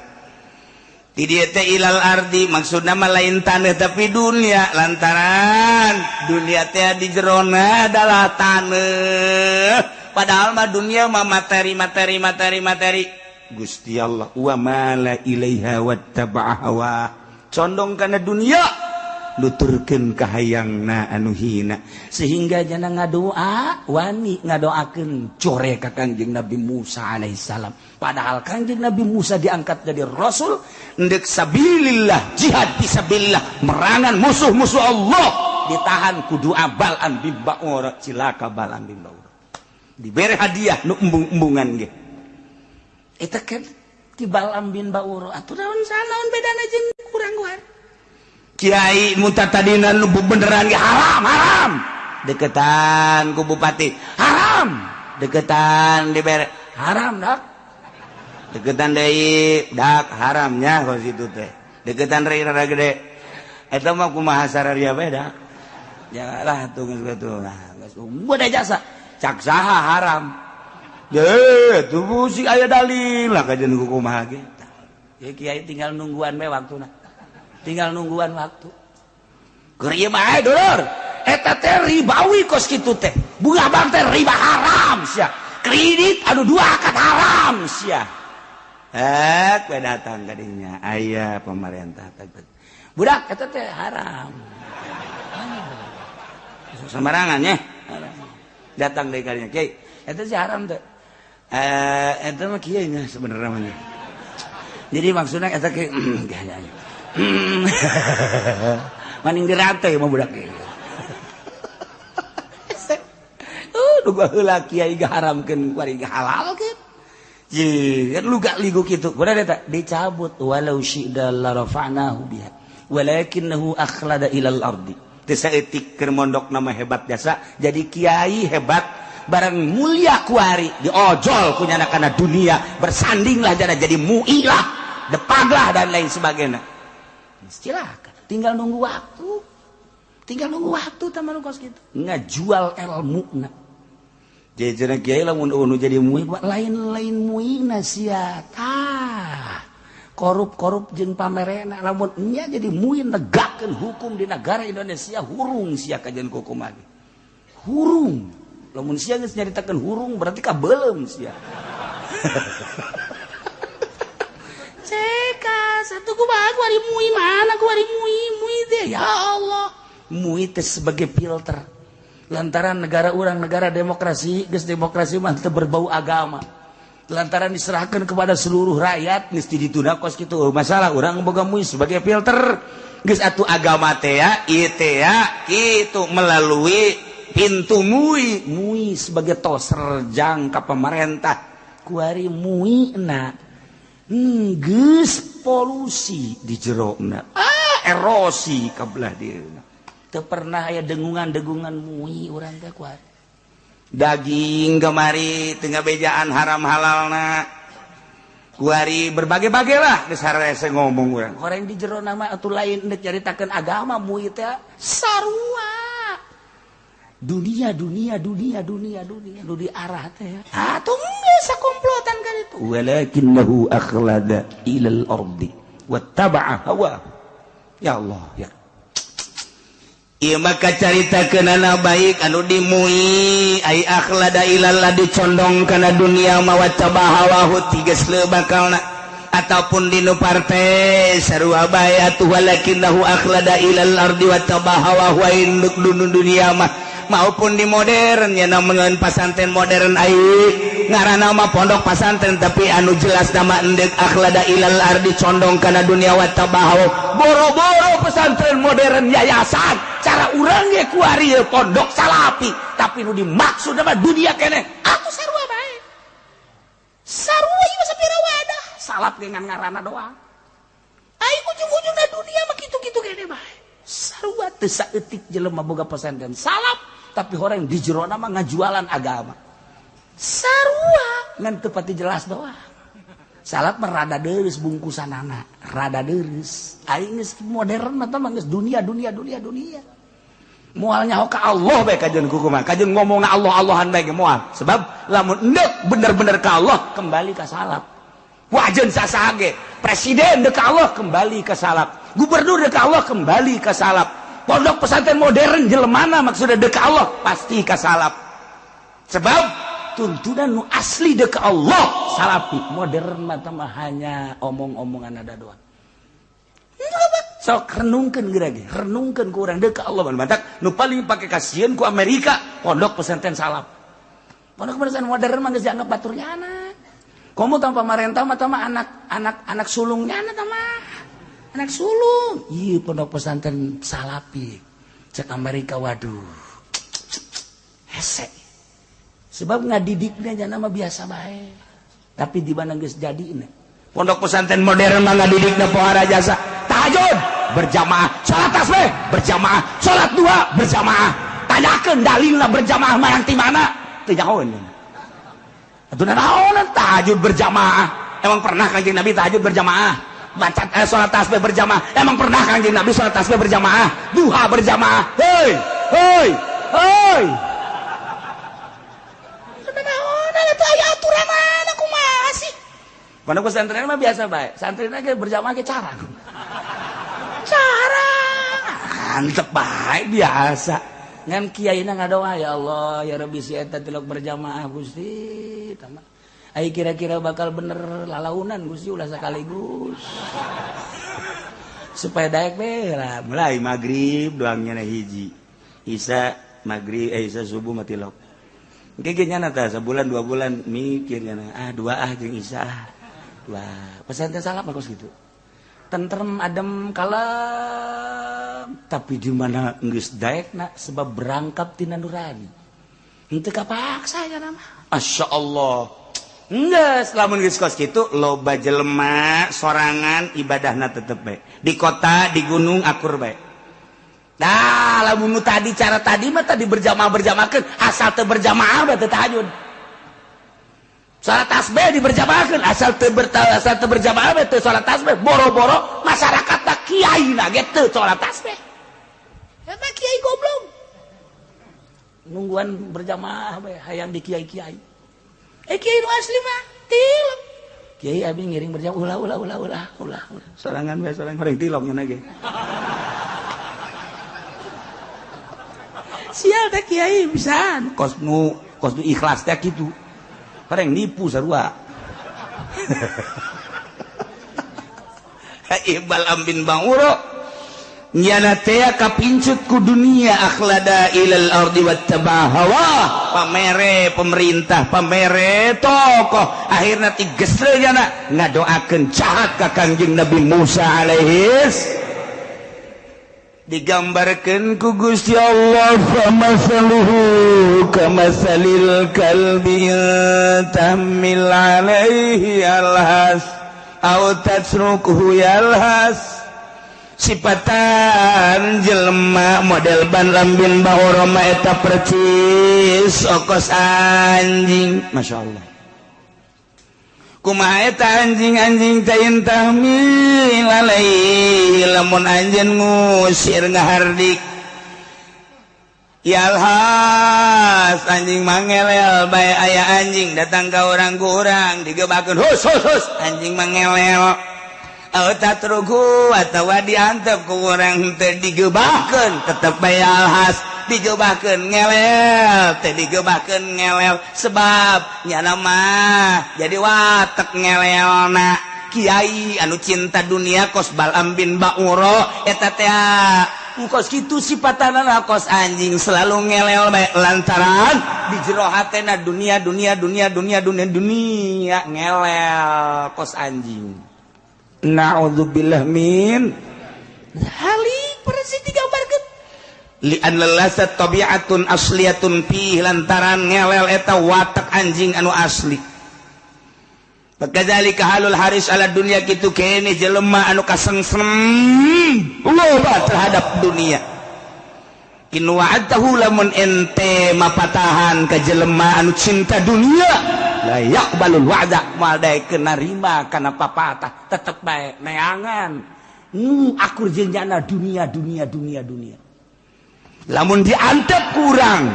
Di dieu teh ilal ardi maksudna mah lain taneuh tapi dunia, lantaran dunia teh di jerona adalah taneuh. Padahal mah dunia mah materi materi materi materi. Gusti Allah wa mala ilaiha wattaba'a hawa. Condong kana dunia nuturkeun kahayangna anu hina sehingga jana ngadoa wani ngadoakeun core ka Kangjeng Nabi Musa alaihissalam. Padahal Kangjeng Nabi Musa diangkat jadi rasul ndek sabilillah, jihad fisabilillah, merangan musuh-musuh Allah, ditahan ku doa Bal'am bin Ba'ura, cilaka Bal'am bin Ba'ura. Dibere hadiah nu embung-embungan ge. Eta kan ti Bal'am bin Ba'ura atuh naon sanaon bedana jeung kurang guar. Kiai mutatadina nu beneran ge haram haram deketan ku bupati haram deketan dibere haram dak deketan deui dak haramnya kos itu teh deketan deui rada gede eta mah kumaha sararia bae dak janganlah tuh geus kitu geus beda jasa cak saha haram ye tuh sih aya dalil lah kajian ku kumaha ge ya kiai tinggal nungguan bae waktuna. Tinggal nungguan waktu. Keur ieu mah dulur, eta teh ribawi kos kitu teh. Bunga bank teh riba haram sia. Kredit anu dua akad haram sia. Eh, we datang ka dinya aya pemerintah teh. Budak eta teh haram. Sembarangan nya. Datang deui ka dinya, kiai, eta sih haram teh. Eta mah kieu nya sebenarnya mah. Jadi maksudna eta kieu maning dirate mah budak ieu. Duga heula kiai gaharamkeun kuari halalkeun. Ye, kan luga ligu kitu. Kuda eta dicabut walau syi'da la rafa'nahu biha. Walakinnahu akhlada ilal ardi. Teu saeutik keur mondok nama hebat jasa, jadi kiai hebat barang mulia kuari diojol ku nyana kana dunia, bersandinglah jana jadi muilah, depaglah dan lain sebagainya. Silakan, tinggal nunggu waktu. Tinggal nunggu waktu teman kos gitu. Ngajual ilmuna. Jadi kiai lamun unu jadi mui lain-lain muina sia. Tah. Korup-korup jeung pamerena lamun nya jadi mui negakeun hukum di negara Indonesia hurung sia kajian kumaha. Hurung. Lamun sia geus nyaritakeun hurung berarti kabeuleum sia. Ceka satu kumaha kuari mui mana kuari mui mui teh ya Allah. Mui teh sebagai filter. Lantaran negara urang negara demokrasi, geus demokrasi mah teu berbau agama. Lantaran diserahkan kepada seluruh rakyat geus ditunda kos kitu. Masalah urang boga MUI sebagai filter. Geus atuh agama teh ya, ieu teh ya, kitu melalui pintu MUI. MUI sebagai toserjang ka pemerintah. Kuari MUI na geus polusi di jerona. Ah, erosi ka belah dieuna. Teu pernah aya dengungan-dengungan MUI urang teh kuari. Daging kemari tengah bejaan haram halalna. Kuari berbagai-bagai lah geus harese ngomong urang. Orang di jero nama atuh lain deuk nyaritakeun agama MUI teh sarua. Dunia dunia dunia dunia dunia nu diarah teh. Atuh geus sakomplotan kan itu. Walakinnahu akhlada ilal ardi wattaba'a hawa. Ya Allah ya. Ieu maka caritakeunana baik anu di MUI ai akhlada ilal ladhi condong kana dunia mawattaba hawahu tiges leu bakalna ataupun di nu partai sarua bae atuh walakinnahu akhlada ilal ardi wattaba hawahu induk dunia mah maupun di modern ya namun pasantren modern ai ngaranna mah pondok pasantren tapi anu jelas nama endek akhlada ilal ardi condong kana dunia wattaba hawa boro-boro pesantren modern yayasan cara urang ge kuari pondok salapi tapi nu dimaksud mah dunia keneh atuh sarua bae sarua ieu sapira wadah salap ge ngan ngaranna doang ai ujung-ujungna dunia mah kitu-kitu keneh bae sarua teu saeutik jelema boga pesantren salap tapi orang di jerona mah ngajualan agama sarua ngan teu pati jelas doang salap mah rada deureuh bungkusanana rada deureuh aing geus modern mah tah geus dunia dunia dunia dunia moal nyaho ka Allah bae kajeun kukumaha kajeun ngomongna Allah Allahan bae ge moal sebab lamun endek bener-bener ka Allah kembali ka salap wajeun sasaha ge presiden deuk ka Allah kembali ka salap gubernur deuk ka Allah kembali ka salap pondok pesantren modern jelemana maksudnya deuk ka Allah pasti ka salap sebab tuntunan nu asli deuk ka Allah salapi modern mah hanya omong-omongan ada doang. Sok renungkeun geura ge, renungkeun ku urang deuk ka Allah mantak nu paling pake kasieun ku Amerika pondok pesantren salap. Pondok pesantren modern mah geus dianggap batur nyana. Komo tanpa pamarentah mah tah anak anak anak sulungnya tah mah. Anak sulung. Ieu pondok pesantren salapi. Cek Amerika waduh. Hese. Sebab ngadidiknya nyana mah biasa bae. Tapi di mana geus jadi pondok pesantren modern mah ngadidikna pohara jasa. Tahajud berjamaah, salat tasbih berjamaah, salat duha berjamaah. Tanyakeun dalilna berjamaah marang ti mana? Teu nyahoeun. Atuh naon tahajud berjamaah? Emang pernah Kanjeng Nabi tahajud berjamaah? Baca salat tasbih berjamaah. Emang pernah Kanjeng Nabi salat tasbih berjamaah? Duha berjamaah. Hei, hei, hei. Naon atuh aya aturanana kumaha sih? Pondok pesantren mah biasa bae. Santrina ge berjamaah ge cara. Cara antep bae biasa. Ngan kiaina ngadoa ya Allah ya Rabbi si eta tilok berjamaah Gusti. Ai kira-kira bakal bener lalaunan Gusti ulah sekaligus. Supaya daek we lah mulai magrib doangnya na hiji. Isa magrib isa subuh mah tilok. Engke ge nyana tah sabulan 2 bulan mikir nyana ah dua ah jeung isa ah. Wah, pesantren salap bagus gitu. Tentrem adem kalem, tapi di mana geus daekna sebab berangkap tina nurani. Henteu kapaksa ya nama. Masya Allah. Geus lamun geus kos kitu loba jelema sorangan ibadahna tetep bae. Di kota, di gunung akur bae. Dah lamun nu tadi cara tadi mah tadi berjamaah-berjamaahkeun asal teu berjamaah bae teu tahajud. Salat tasbih diberjamaahkeun asal teu berjamaah teu salat tasbih boro-boro masyarakat tak kiai na ge teu salat tasbih. Eta kiai goblok. Nungguan berjamaah bae hayang di kiai-kiai. Eh kiai nu asli mah tilok. Kiai abi ngiring berjamaah ulah ulah ulah ulah ulah. Sorangan bae sorangan horeng tilok nya ge. Sial teh kiai pisan. Kos nu ikhlas teh kitu. Bareng nipu sarua. Ibal ambin banguro. Nyana teh kapincut ku dunia akhlada ilal ardi wattaba hawa, pamere pemerintah, pamere tokoh, akhirna tigesle nyana ngadoakeun jahat ka Kangjeng Nabi Musa alaihis. Digambarkeun ku Gusti Allah famasaluhu kamasalil kalbi tahmil alaihi alhas aw tatrukuhu yalhas. Sipatan jelema model Balaam bin Baura mah eta percis okos anjing. Masya Allah. Kumaha eta anjing-anjing teh tahmil alaihi lamun anjeun ngusir ngahardik yalhas, anjing mangelel bae. Aya anjing datang ka urang ku urang digebakeun hus hus hus, anjing mangelel. Aw tatruku atawa diantep ku urang teu digebakeun tetep bae yalhas, digebakeun ngelel teh digebakeun ngelel, sebab nyana mah jadi watek ngelelna. Kiai anu cinta dunia kos Balaam bin Baura eta teh kos kitu sipatanana kos anjing selalu ngelel bae lantaran di jero hatena dunia dunia dunia dunia dunia dunia ngelel kos anjing. Na'udzubillah min halik persis digambarkeun li'an lasat tabi'atun asliyatun fi, lantaran ngelel eta watak anjing anu asli. Kadzalika halul haris ala dunya, kitu kene jelema anu kasengsem loba terhadap dunia. In wa'adahu lamun ente mapatahan ka jelema anu cinta dunia, la yaqbalul wa'da, moal daekeun narima kana papatah, tetep bae neangan. Akur jeung jana dunia dunia dunia dunia. Lamun diantep kurang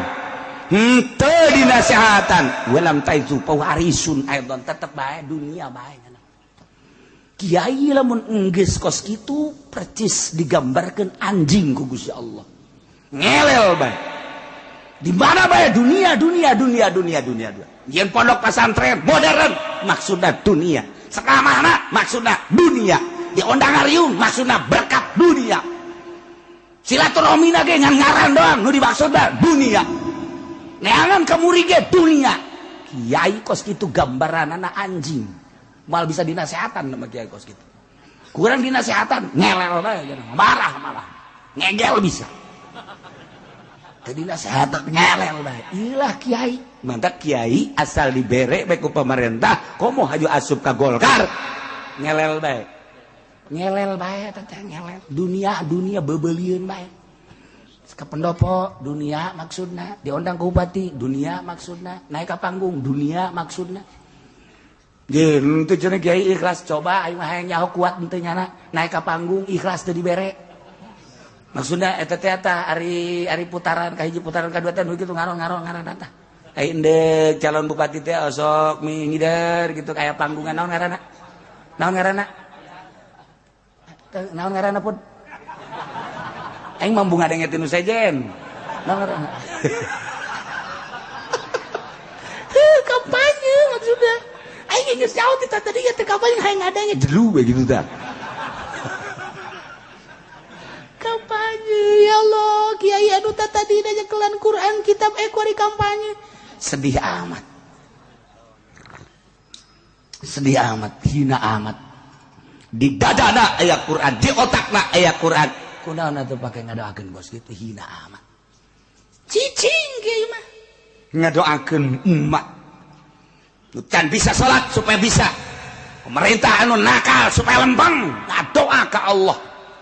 henteu dinasehatan walam taizu pawarisun aidon, tetep bae dunia bae. Kiai lamun enggeus kos kitu percis digambarkeun anjing ku Gusti Allah, ngelel bae di mana bae dunia dunia dunia dunia dunia dunia. Yen pondok pesantren modern maksudna dunia, sekamana maksudna dunia, diondang ariung maksudna berkat dunia, silaturahmi ge ngan ngaran doang nu dimaksudna dunia, neangan kamuri ge dunia. Kiai kos kitu gambaranana anjing, mal bisa dinasehatan sama kiai kos kitu. Kurang dinasehatan ngelel bae, marah malah ngegel bisa. Teu dinasehatan ngelel bae. Ilah kiai, mantap kiai asal dibere bae ku pemerintah, komo haju asup ka Golkar ngelel bae. Ngelel bae teh ngelel. Dunia dunia bebelieun bae. Ka pendopo dunia maksudna, diondang ke bupati dunia maksudna, naik ka panggung dunia maksudna. Jeung teu cenah kiai ikhlas, coba aing mah hayang nyaho kuat henteu nyana naik ka panggung ikhlas teu dibere. Maksudna eta teh tah ari ari putaran ka hiji putaran ka dua teh nu kitu ngaron-ngaron ngaran tah. Ai endek calon bupati teh osok mingider gitu kaya panggungan naon ngaranna? Naon ngaranna? Naon ngaranna pun? Aing mambu ngadenge tinu sejen. Naon ngaranna? Heuh, kampanye maksudna. Aing geus jauh ti tadi teh kampanye hayang ngadenge jelu we gitu tah. Kampanye ya Allah, kiai anu tadi nyekelan Quran kitab ekori kampanye. Sedih amat. Sedih amat, hina amat. Di dadana aya Quran, di otakna aya Quran. Kunaon atuh pake ngadoakeun bos gitu, hina amat. Cicing kiai mah. Ngadoakeun umat. Nu can bisa salat supaya bisa. Pemerintah anu nakal supaya lempeng, ngadoa ka Allah.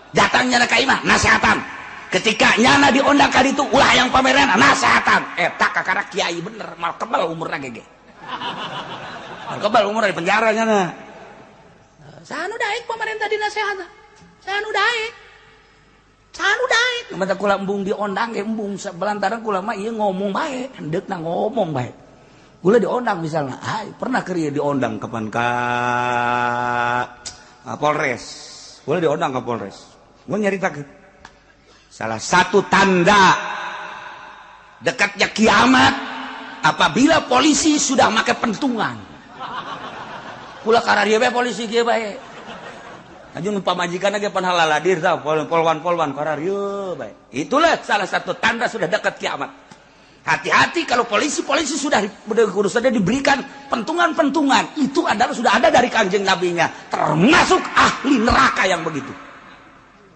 Datangnya ka imah nasehatan. Ketika nyana diondang ka ditu ulah yang pameran nasehatan. Eta kakara kiai bener, mal kebal umurna gege. Mal kebal umurna di penjara nyana. Saha nu daek pemerintah dinasehatan? Saha nu daek? Saha nu daek? Mata kula embung diondang ge embung belantaran kula mah ieu ngomong bae, hendeukna ngomong bae. Kula diondang misalnya, ai pernah keur ieu diondang kapan ka Polres. Kula diondang ka Polres. Gua nyaritakeun salah satu tanda dekatnya kiamat apabila polisi sudah make pentungan. Kula kararieu bae polisi kieu bae. Anjing pamajikan ge pan halaladir tah polwan-polwan kararieu bae. Itulah salah satu tanda sudah dekat kiamat. Hati-hati kalau polisi-polisi sudah sudah diberikan pentungan-pentungan, itu adalah sudah ada dari Kanjeng Nabinya, termasuk ahli neraka yang begitu.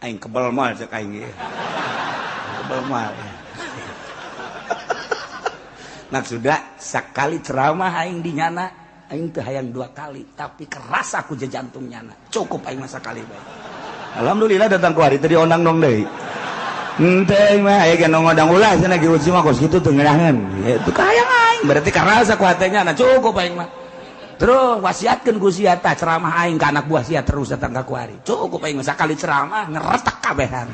Aing kebel mal cek aing ge. Kebel mal. Maksudna sakali ceramah aing di nyana, aing teu hayang dua kali, tapi keras aku jantung nyana. Cukup aing mah sakali bae. Alhamdulillah datang ku hari tadi ondang dong deui. Henteu mah aya ge ngodang ulah cenah ge uci mah kos kitu teu ngeunaheun. Itu kahayang aing, berarti karasa ku hatenya na cukup aing mah. Terus wasiatkeun ku sia tah ceramah aing ka anak buah sia terus datang ka ku hari. Cukup aing mah sakali ceramah ngeretek kabehan.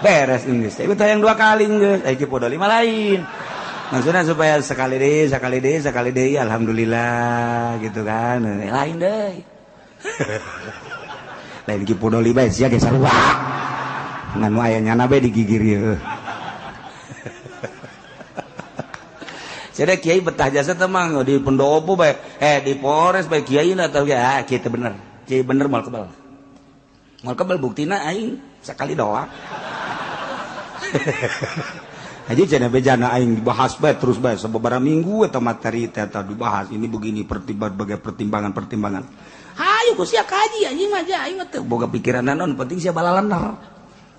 Beres geus. Ieu teh hayang dua kali geus, aya podo lima lain. Maksudnya supaya sekali deh, sekali deh, sekali deh, alhamdulillah gitu kan. Lain deh. Lain ki podo lima sia ge sarua. Ngan aya nyana bae digigir ieu. Jadi kiai betah jasa teh mah di pendopo bae, di Polres bae kiai na tah ah kieu teh bener. Kiai bener moal kebal. Moal kebal buktina aing sakali doang. Aja cenah bejana aing dibahas bae terus bae sababaraha minggu eta materi teh eta dibahas ini begini berbagai pertimbangan-pertimbangan. Hayu ku sia kaji anjing mah aing mah teu boga pikiran naon penting sia balalener.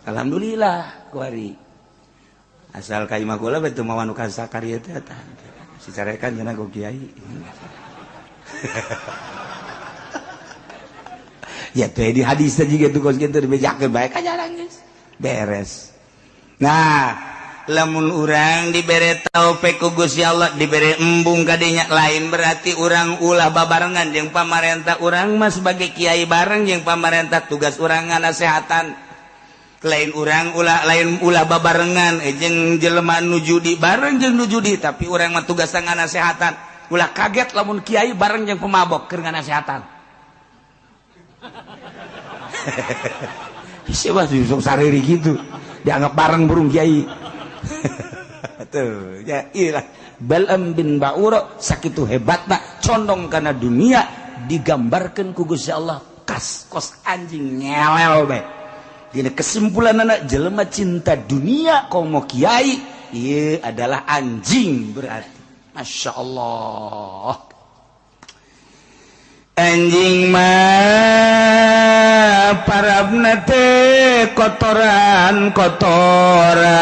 Alhamdulillah kuari. Asal ka imah kula bae teu mawa nu kasakari teh eta. Si carekan cenah ku kiai. Ya teh di hadis teh jiga tuh kos kitu dibejakeun bae ka jalan geus. Beres. Nah, lamun urang dibere taufik ku Gusti Allah dibere embung kadinya lain berarti urang ulah babarengan jeung pamarentah urang mah sebagai kiai bareng jeung pamarentah tugas urang nganasehatan lain urang ulah lain ulah babarengan jeung jelema nu judi bareng jeung nu judi tapi urang mah tugas nganasehatan ulah kaget lamun kiai bareng jeung pemabok keur nganasehatan. Siapa sih sok sariri gitu dianggap bareng burung kiai. Tuh ya ilah Bal'am bin Ba'ura sakitu hebatna condong kana dunia digambarkeun ku Gusti Allah kas kos anjing ngelel bae. Dina kesimpulan anak jelema cinta dunia komo kiai ieu adalah anjing berarti. Masya Allah. Anjing mah parabna teh kotoran kotoran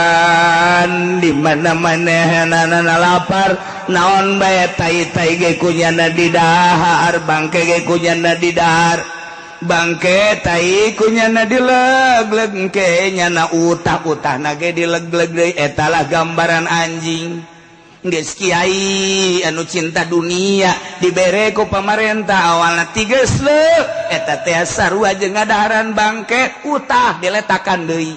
di mana-mana hanana lapar naon bae tai-tai ge kunyana didahar bangke ge kunyana didahar bangke tai kunyana dileg-leg ke nyana utah-utahna ge dileg-leg deui eta lah gambaran anjing. Geus kiai anu cinta dunia dibere ku pamarentah awalna tiges leuh eta teh sarua jeung ngadaharan bangke utah diletakan deui.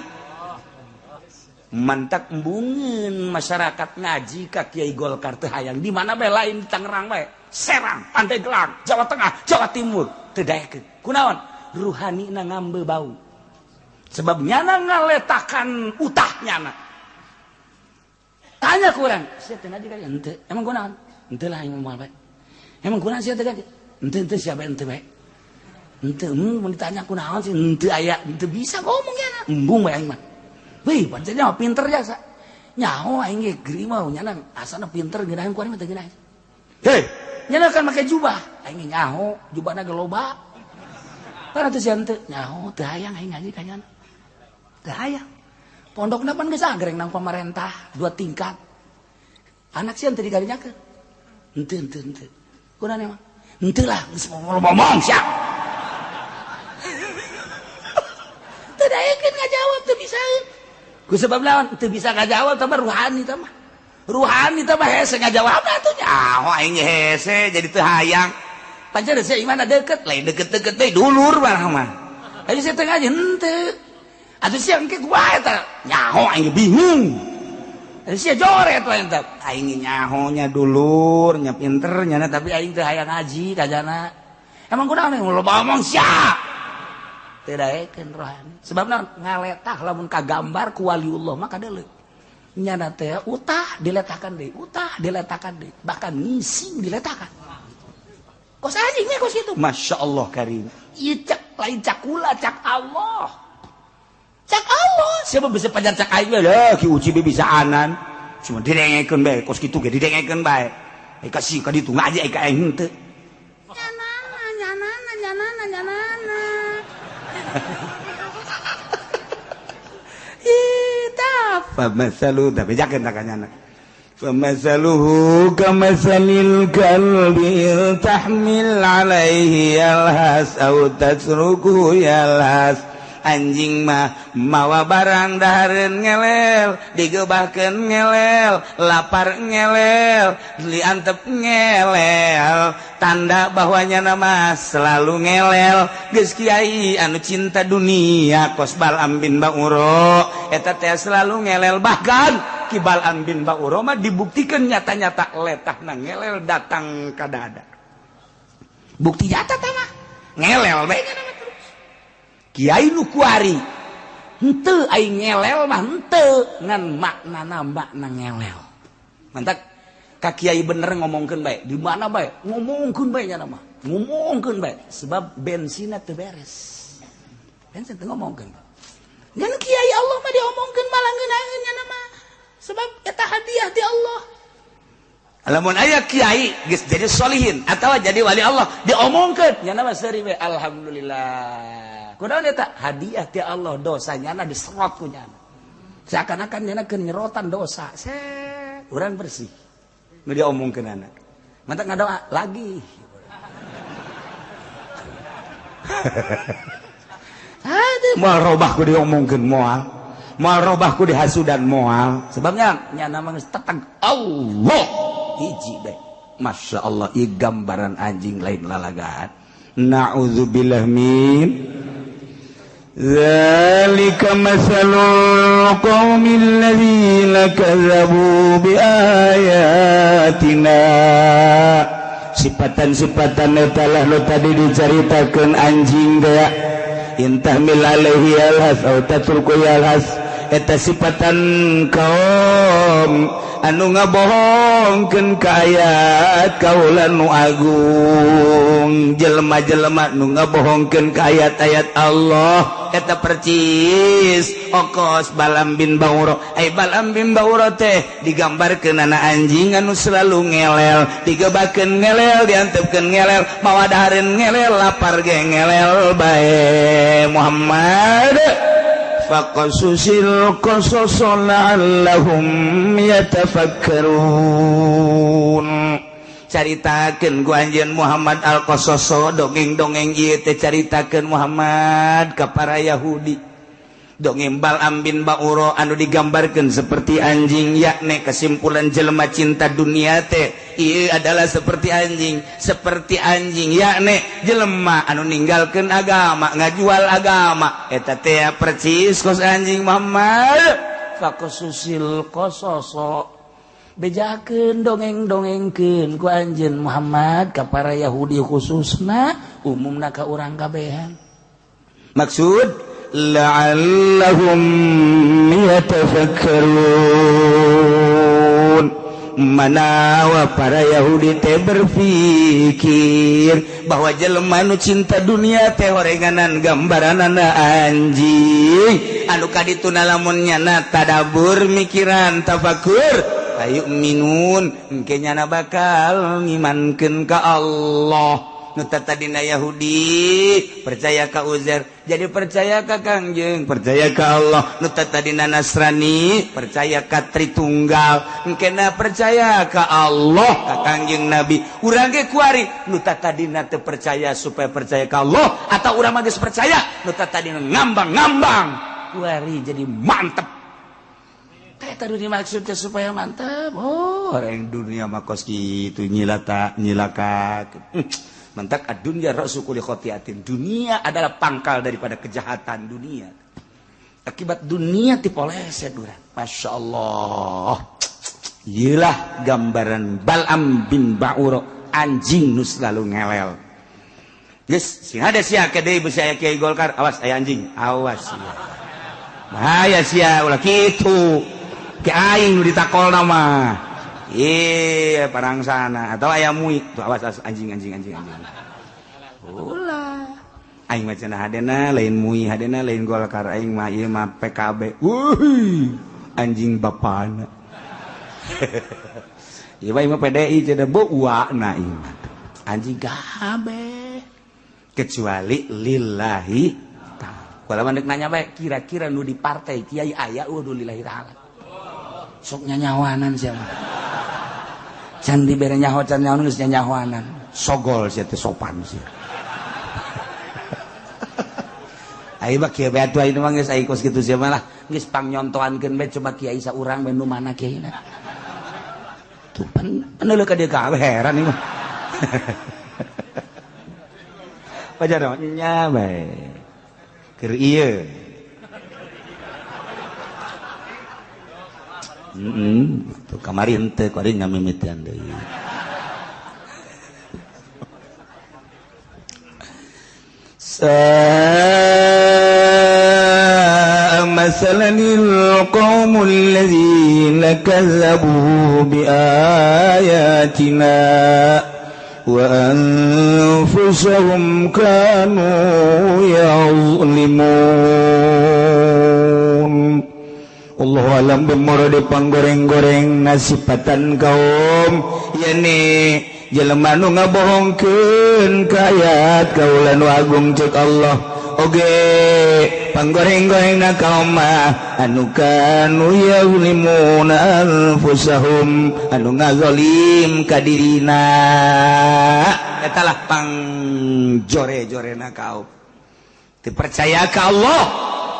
Mantak embungeun masyarakat ngaji ka Kiai Golkar teh hayang di mana bae lain di Tangerang bae, Serang, Pandeglang, Jawa Tengah, Jawa Timur teu daekeun. Kunaon? Ruhanina ngambe bau. Sebab nyana ngaletakan utah nyana. Tanya kurang, sia teu ngaji ka henteu. Emang kunaon? Henteu lah aing moal bae. Emang kunaon sia teu ngaji? Henteu henteu sia bae henteu bae. Henteu mun ditanya kunaon sih henteu aya, henteu bisa ngomong nyana. Embung bae aing mah. Wih, pancen nyaho pinter jasa. Nyaho aing ge geuri mah nyana asana pinter ngeunaheun ku aing mah teu ngeunaheun. Hei, nyana kan make jubah. Aing ge nyaho, jubahna ge loba. Para teu sia henteu, nyaho teu hayang aing ngaji ka nyana. Teu hayang. Pondokna pan geus agreng nang pamarentah dua tingkat. Anak sia teu digarinyakeun. Henteu henteu henteu. Kunaon emang? Henteu lah geus ngomong sia. Teu daekeun ngajawab teu bisaeun. Ku sebab lawan teu bisa ngajawab tah ruhani tah mah. Ruhani tah mah hese ngajawab atuh nyaho aing hese jadi teu hayang. Pancen sia imana deukeut, lain deukeut-deukeut deui dulur mah mah. Ayo sia teu ngaji henteu. Atuh sia engke kumaha eta? Nyaho aing bingung. Atuh sia joret we eta. Aing nyaho nya dulur, nya pinter nya tapi aing teu hayang ngaji kajana. Emang kunaon loba omong sia. Teu daekeun rohani. Sebab naon? Ngaletah lamun kagambar ku waliullah mah kadeuleu. Nyana teh utah diletakan deui, utah diletakan deui, bahkan ngising diletakan. Kos anjingnya kos kitu. Masya Allah karim. Ieu cek Lain cak kula, cak Allah. Cak Allah. Siapa bisa pajar cak aing lah, Ki Uci bisa anan. Cuma didengekeun bae, kos kitu ge didengekeun bae. Ai kasih ka ditu ngaji ai ka aing henteu. Nyanana, nyanana, nyanana, nyanana. Ih, tah famasalu tapi jakeun tak nyana. Famasaluhu kamasalil kalbi tahmil alaihi yalhas aw tasruku yalhas. Anjing mah mawa barang dahareun ngelel, digebahkeun ngelel, lapar ngelel, diantep ngelel, tanda bahwa nyana mah selalu ngelel. Geus kiai anu cinta dunia kos Bal'am bin Ba'ura eta teh selalu ngelel, bahkan Ki Bal'am bin Ba'ura mah dibuktikan nyata-nyata letahna ngelel datang ka dada. Bukti nyata tah mah ngelel bae nyana. Kiai nu kuari henteu aing ngelel mah henteu ngan maknana makna ngelel. Mantak ka kiai bener ngomongkeun bae, di mana bae ngomongkeun bae nya mah. Ngomongkeun bae sebab bensinna teu beres. Bensin teu ngomongkeun. Ngan kiai Allah mah diomongkeun malah ngeunaheun nya mah. Sebab eta hadiah ti Allah. Lamun aya kiai geus jadi solihin atawa jadi wali Allah diomongkeun nya mah seuri we alhamdulillah. Kunaon eta hadiah ti Allah, dosanya na diserot ku nyana. Seakan-akan nyana keur nyerotan dosa. Set, urang bersih. Nu diomongkeunana. Mantak ngadoa lagi. Hade moal robah ku diomongkeun moal. Moal robah ku dihasudan moal. Sebabnya nyana mah geus teteg Allah hiji bae. Masya Allah, ieu gambaran anjing lain lalagaan. Na'udzubillah min Zalika masalul qaumil ladzina kadzabu biayatina. Sifatan-sifatan eta lah nu tadi dicaritakeun anjing teh. Intahmil alaihi yalhas aw tatruku yalhas. Eta sifatan kaum anu ngabohongkeun ka ayat kaula nu agung. Jelema-jelema nu ngabohongkeun ka ayat-ayat Allah eta percis okos Bal'am bin Ba'ura. Ai Bal'am bin Ba'ura teh digambarkeun ana anjing anu selalu ngelel, digebakeun ngelel, diantepkeun ngelel, mawa dahareun ngelel, lapar ge ngelel bae. Muhammad faqasusil qasas la'allahum yatafakkarun. Caritakeun ku anjeun Muhammad al-Qasaso, dongeng-dongeng ieu teh caritakeun Muhammad ka para Yahudi. Dongeng Bal'am bin Ba'ura anu digambarkeun seperti anjing, yakni kesimpulan jelema cinta dunia teh ieu adalah seperti anjing, seperti anjing yakni jelema anu ninggalkeun agama, ngajual agama eta teh percis kos anjing. Muhammad faqasusil qasaso, bejakeun dongeng-dongengkeun ku anjeun Muhammad ka para Yahudi khususna, umumna ka urang kabehan. Maksud la'allahum yatafakkarun. Manawa para Yahudi teh berpikir bahwa jelema nu cinta dunia teh horenganan gambaranana anjing anu kadituna lamun nyana tadabur mikiran tafakur ayu minun engke nyana bakal ngimankeun ka Allah. Nu tadina Yahudi percaya ka Uzair jadi percaya ka Kangjeng, percaya ka Allah. Nu tadina Nasrani percaya ka Tritunggal, engkena percaya ka Allah ka Kangjeng Nabi. Urang ge kuari nu tadina teu percaya supaya percaya ka Allah, atau urang mah geus percaya nu tadina ngambang-ngambang kuari jadi mantep. Eta dunia maksudnya supaya mantep. Oh, orang dunia mah kos kitu nyilata nyilaka. Mantak ad-dunya ra'su kulli khati'atin. Dunia adalah pangkal daripada kejahatan dunia. Akibat dunia dipoleset urang. Masya Allah. Iyalah gambaran Bal'am bin Ba'ura, anjing nu selalu ngelel. Geus, sing ada sia ke deui beusi aya kiai Golkar, awas aya anjing, awas sia. Bahaya sia ulah kitu. Ki aing nu ditakolna mah. Iya, parang sana atau ayam mui tuh, awas, awas anjing anjing anjing anjing. Ulah. Aing mah cenah hadena lain MUI, hadena lain Golkar, aing mah ieu mah PKB. Wuih, anjing bapana. Ieu mah PDI cenah beuana ieu mah. Anjing kabeh. Kecuali lillahi ta'ala. Kalau mandek nanya bae kira-kira nu di partai kiai aya eueuh lillahi ta'ala. Sok nyanyawanan sia mah. Can dibere nyaho can nyaho geus nyanyawanan. Sogol sia teh sopan sia. Ayo mah kieu bae atuh ayeuna mah geus aya kos kitu sia mah lah. Geus pangnyontoankeun bae coba kiai saurang bae nu mana kiaina. Tuh pan peneuleuh ka dieu kabeh heran ieu mah. Pajar nya bae. Keur ieu. Tuh kamari henteu kuari ngamimitian deui. مثلا القوم الذين كذبوا بآياتنا وأنفسهم كانوا يظلمون. Allah alam bemoro di panggoreng-goreng nasipatan kaum yani jelema nu ngabohongkeun ka ayat kaula nu agung cek Allah oge panggoreng-goreng na kaum mah anu kanu yazlimuna anfusahum anu ngazalim ka dirina eta lah pangjore-jorena kaum teu percaya ka Allah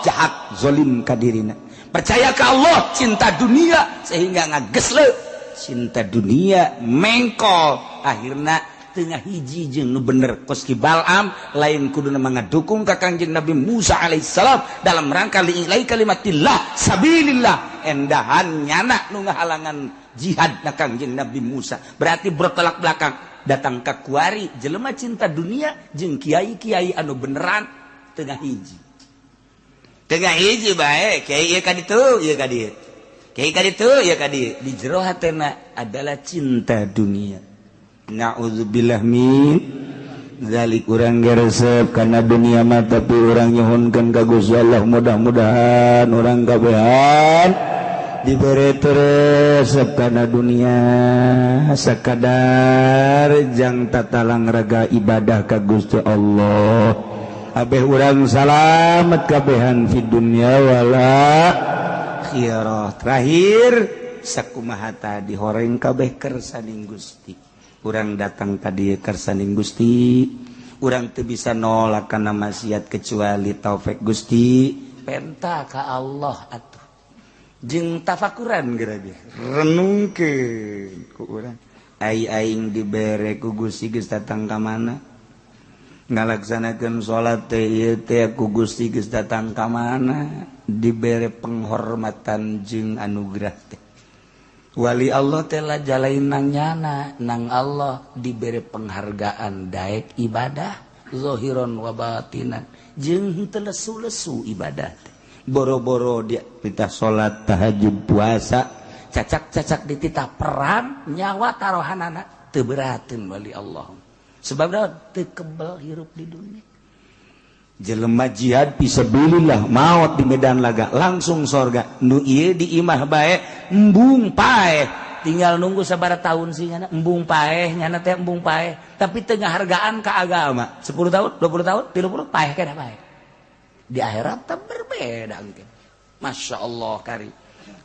jahat zalim ka dirina percaya ka Allah cinta dunia sehingga ngagesle cinta dunia mengkol akhirna tengah hiji jeung nu bener kos ki Bal'am lain kuduna ngadukung ka Kangjeng Nabi Musa alaihissalam dalam rangka li'ilai kalimatillah sabilillah endahan nyana nu ngahalangan jihad na Kangjeng Nabi Musa berarti bertolak belakang datang ka kuari jelema cinta dunia jeung kiai-kiai anu beneran tengah hiji bae kiai ieu ka ditu ieu ka dieu kiai ka ditu ieu ka dieu di jero hatena adalah cinta dunia. Na'udzubillah min zalik. Urang geresep karena dunia mah tapi urang nyuhunkeun ka Gusti Allah mudah-mudahan urang kabehan dibere resep karena dunia sakadar jang tatalang raga ibadah ka Gusti Allah abeh urang salamet kabehan fi dunya wala akhirah. Terakhir sakumaha tadi horeng kabeh kersaning Gusti. Urang datang tadi kersaning Gusti, urang teu bisa nolak kana maksiat kecuali taufik Gusti. Penta ka Allah atuh. Jeung tafakuran geura ge. Renungkeun ku urang. Ai aing dibere ku Gusti geus datang ka mana? Ngalaksanakeun salat teh ieu teh ku Gusti geus datang ka mana? Dibere penghormatan jeung anugerah teh. Wali Allah telah jalain nang nyana nang Allah diberi penghargaan daek ibadah zohiron wa batinan jeung teu lesu-lesu ibadah boro-boro dia titah salat tahajud puasa cacak-cacak dititah perang nyawa tarohanana teu berateun wali Allah sebab teu kebel hirup di dunia. Jelema jihad fisabilillah maot di medan laga langsung sorga nu ieu di imah bae embung paeh tinggal nunggu sabaraha tahun sih nyana embung paeh nyana teh embung paeh tapi teu ngahargaan ka agama 10 tahun 20 tahun 30 paeh kana paeh di akhirat teh berbeda engke. Masya Allah kari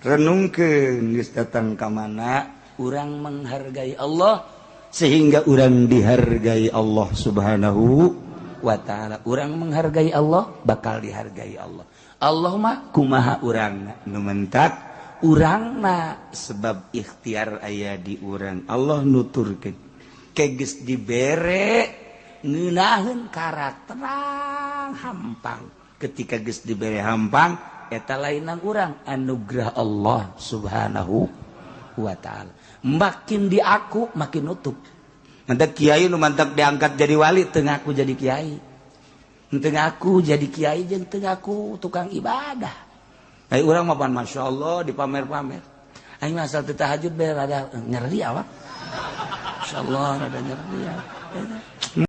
renungkeun geus datang ka mana urang menghargai Allah sehingga urang dihargai Allah Subhanahu wa ta'ala. Urang menghargai Allah bakal dihargai Allah. Allah mah kumaha urangna nu mentak urangna sebab ikhtiar aya di urang. Allah nuturkeun ke geus dibere ngeunaheun karakterang hampang. Ketika geus dibere hampang eta lainan urang anugerah Allah Subhanahu wa ta'ala. Makin diaku makin nutup. Mantap kiai nu mantap diangkat jadi wali teu ngaku jadi kiai. Teu ngaku jadi kiai jeung teu ngaku tukang ibadah. Ai urang mah pan masyaallah dipamer-pamer. Aing mah asal teu tahajud bae rada nyeri awak. Masyaallah rada nyeri.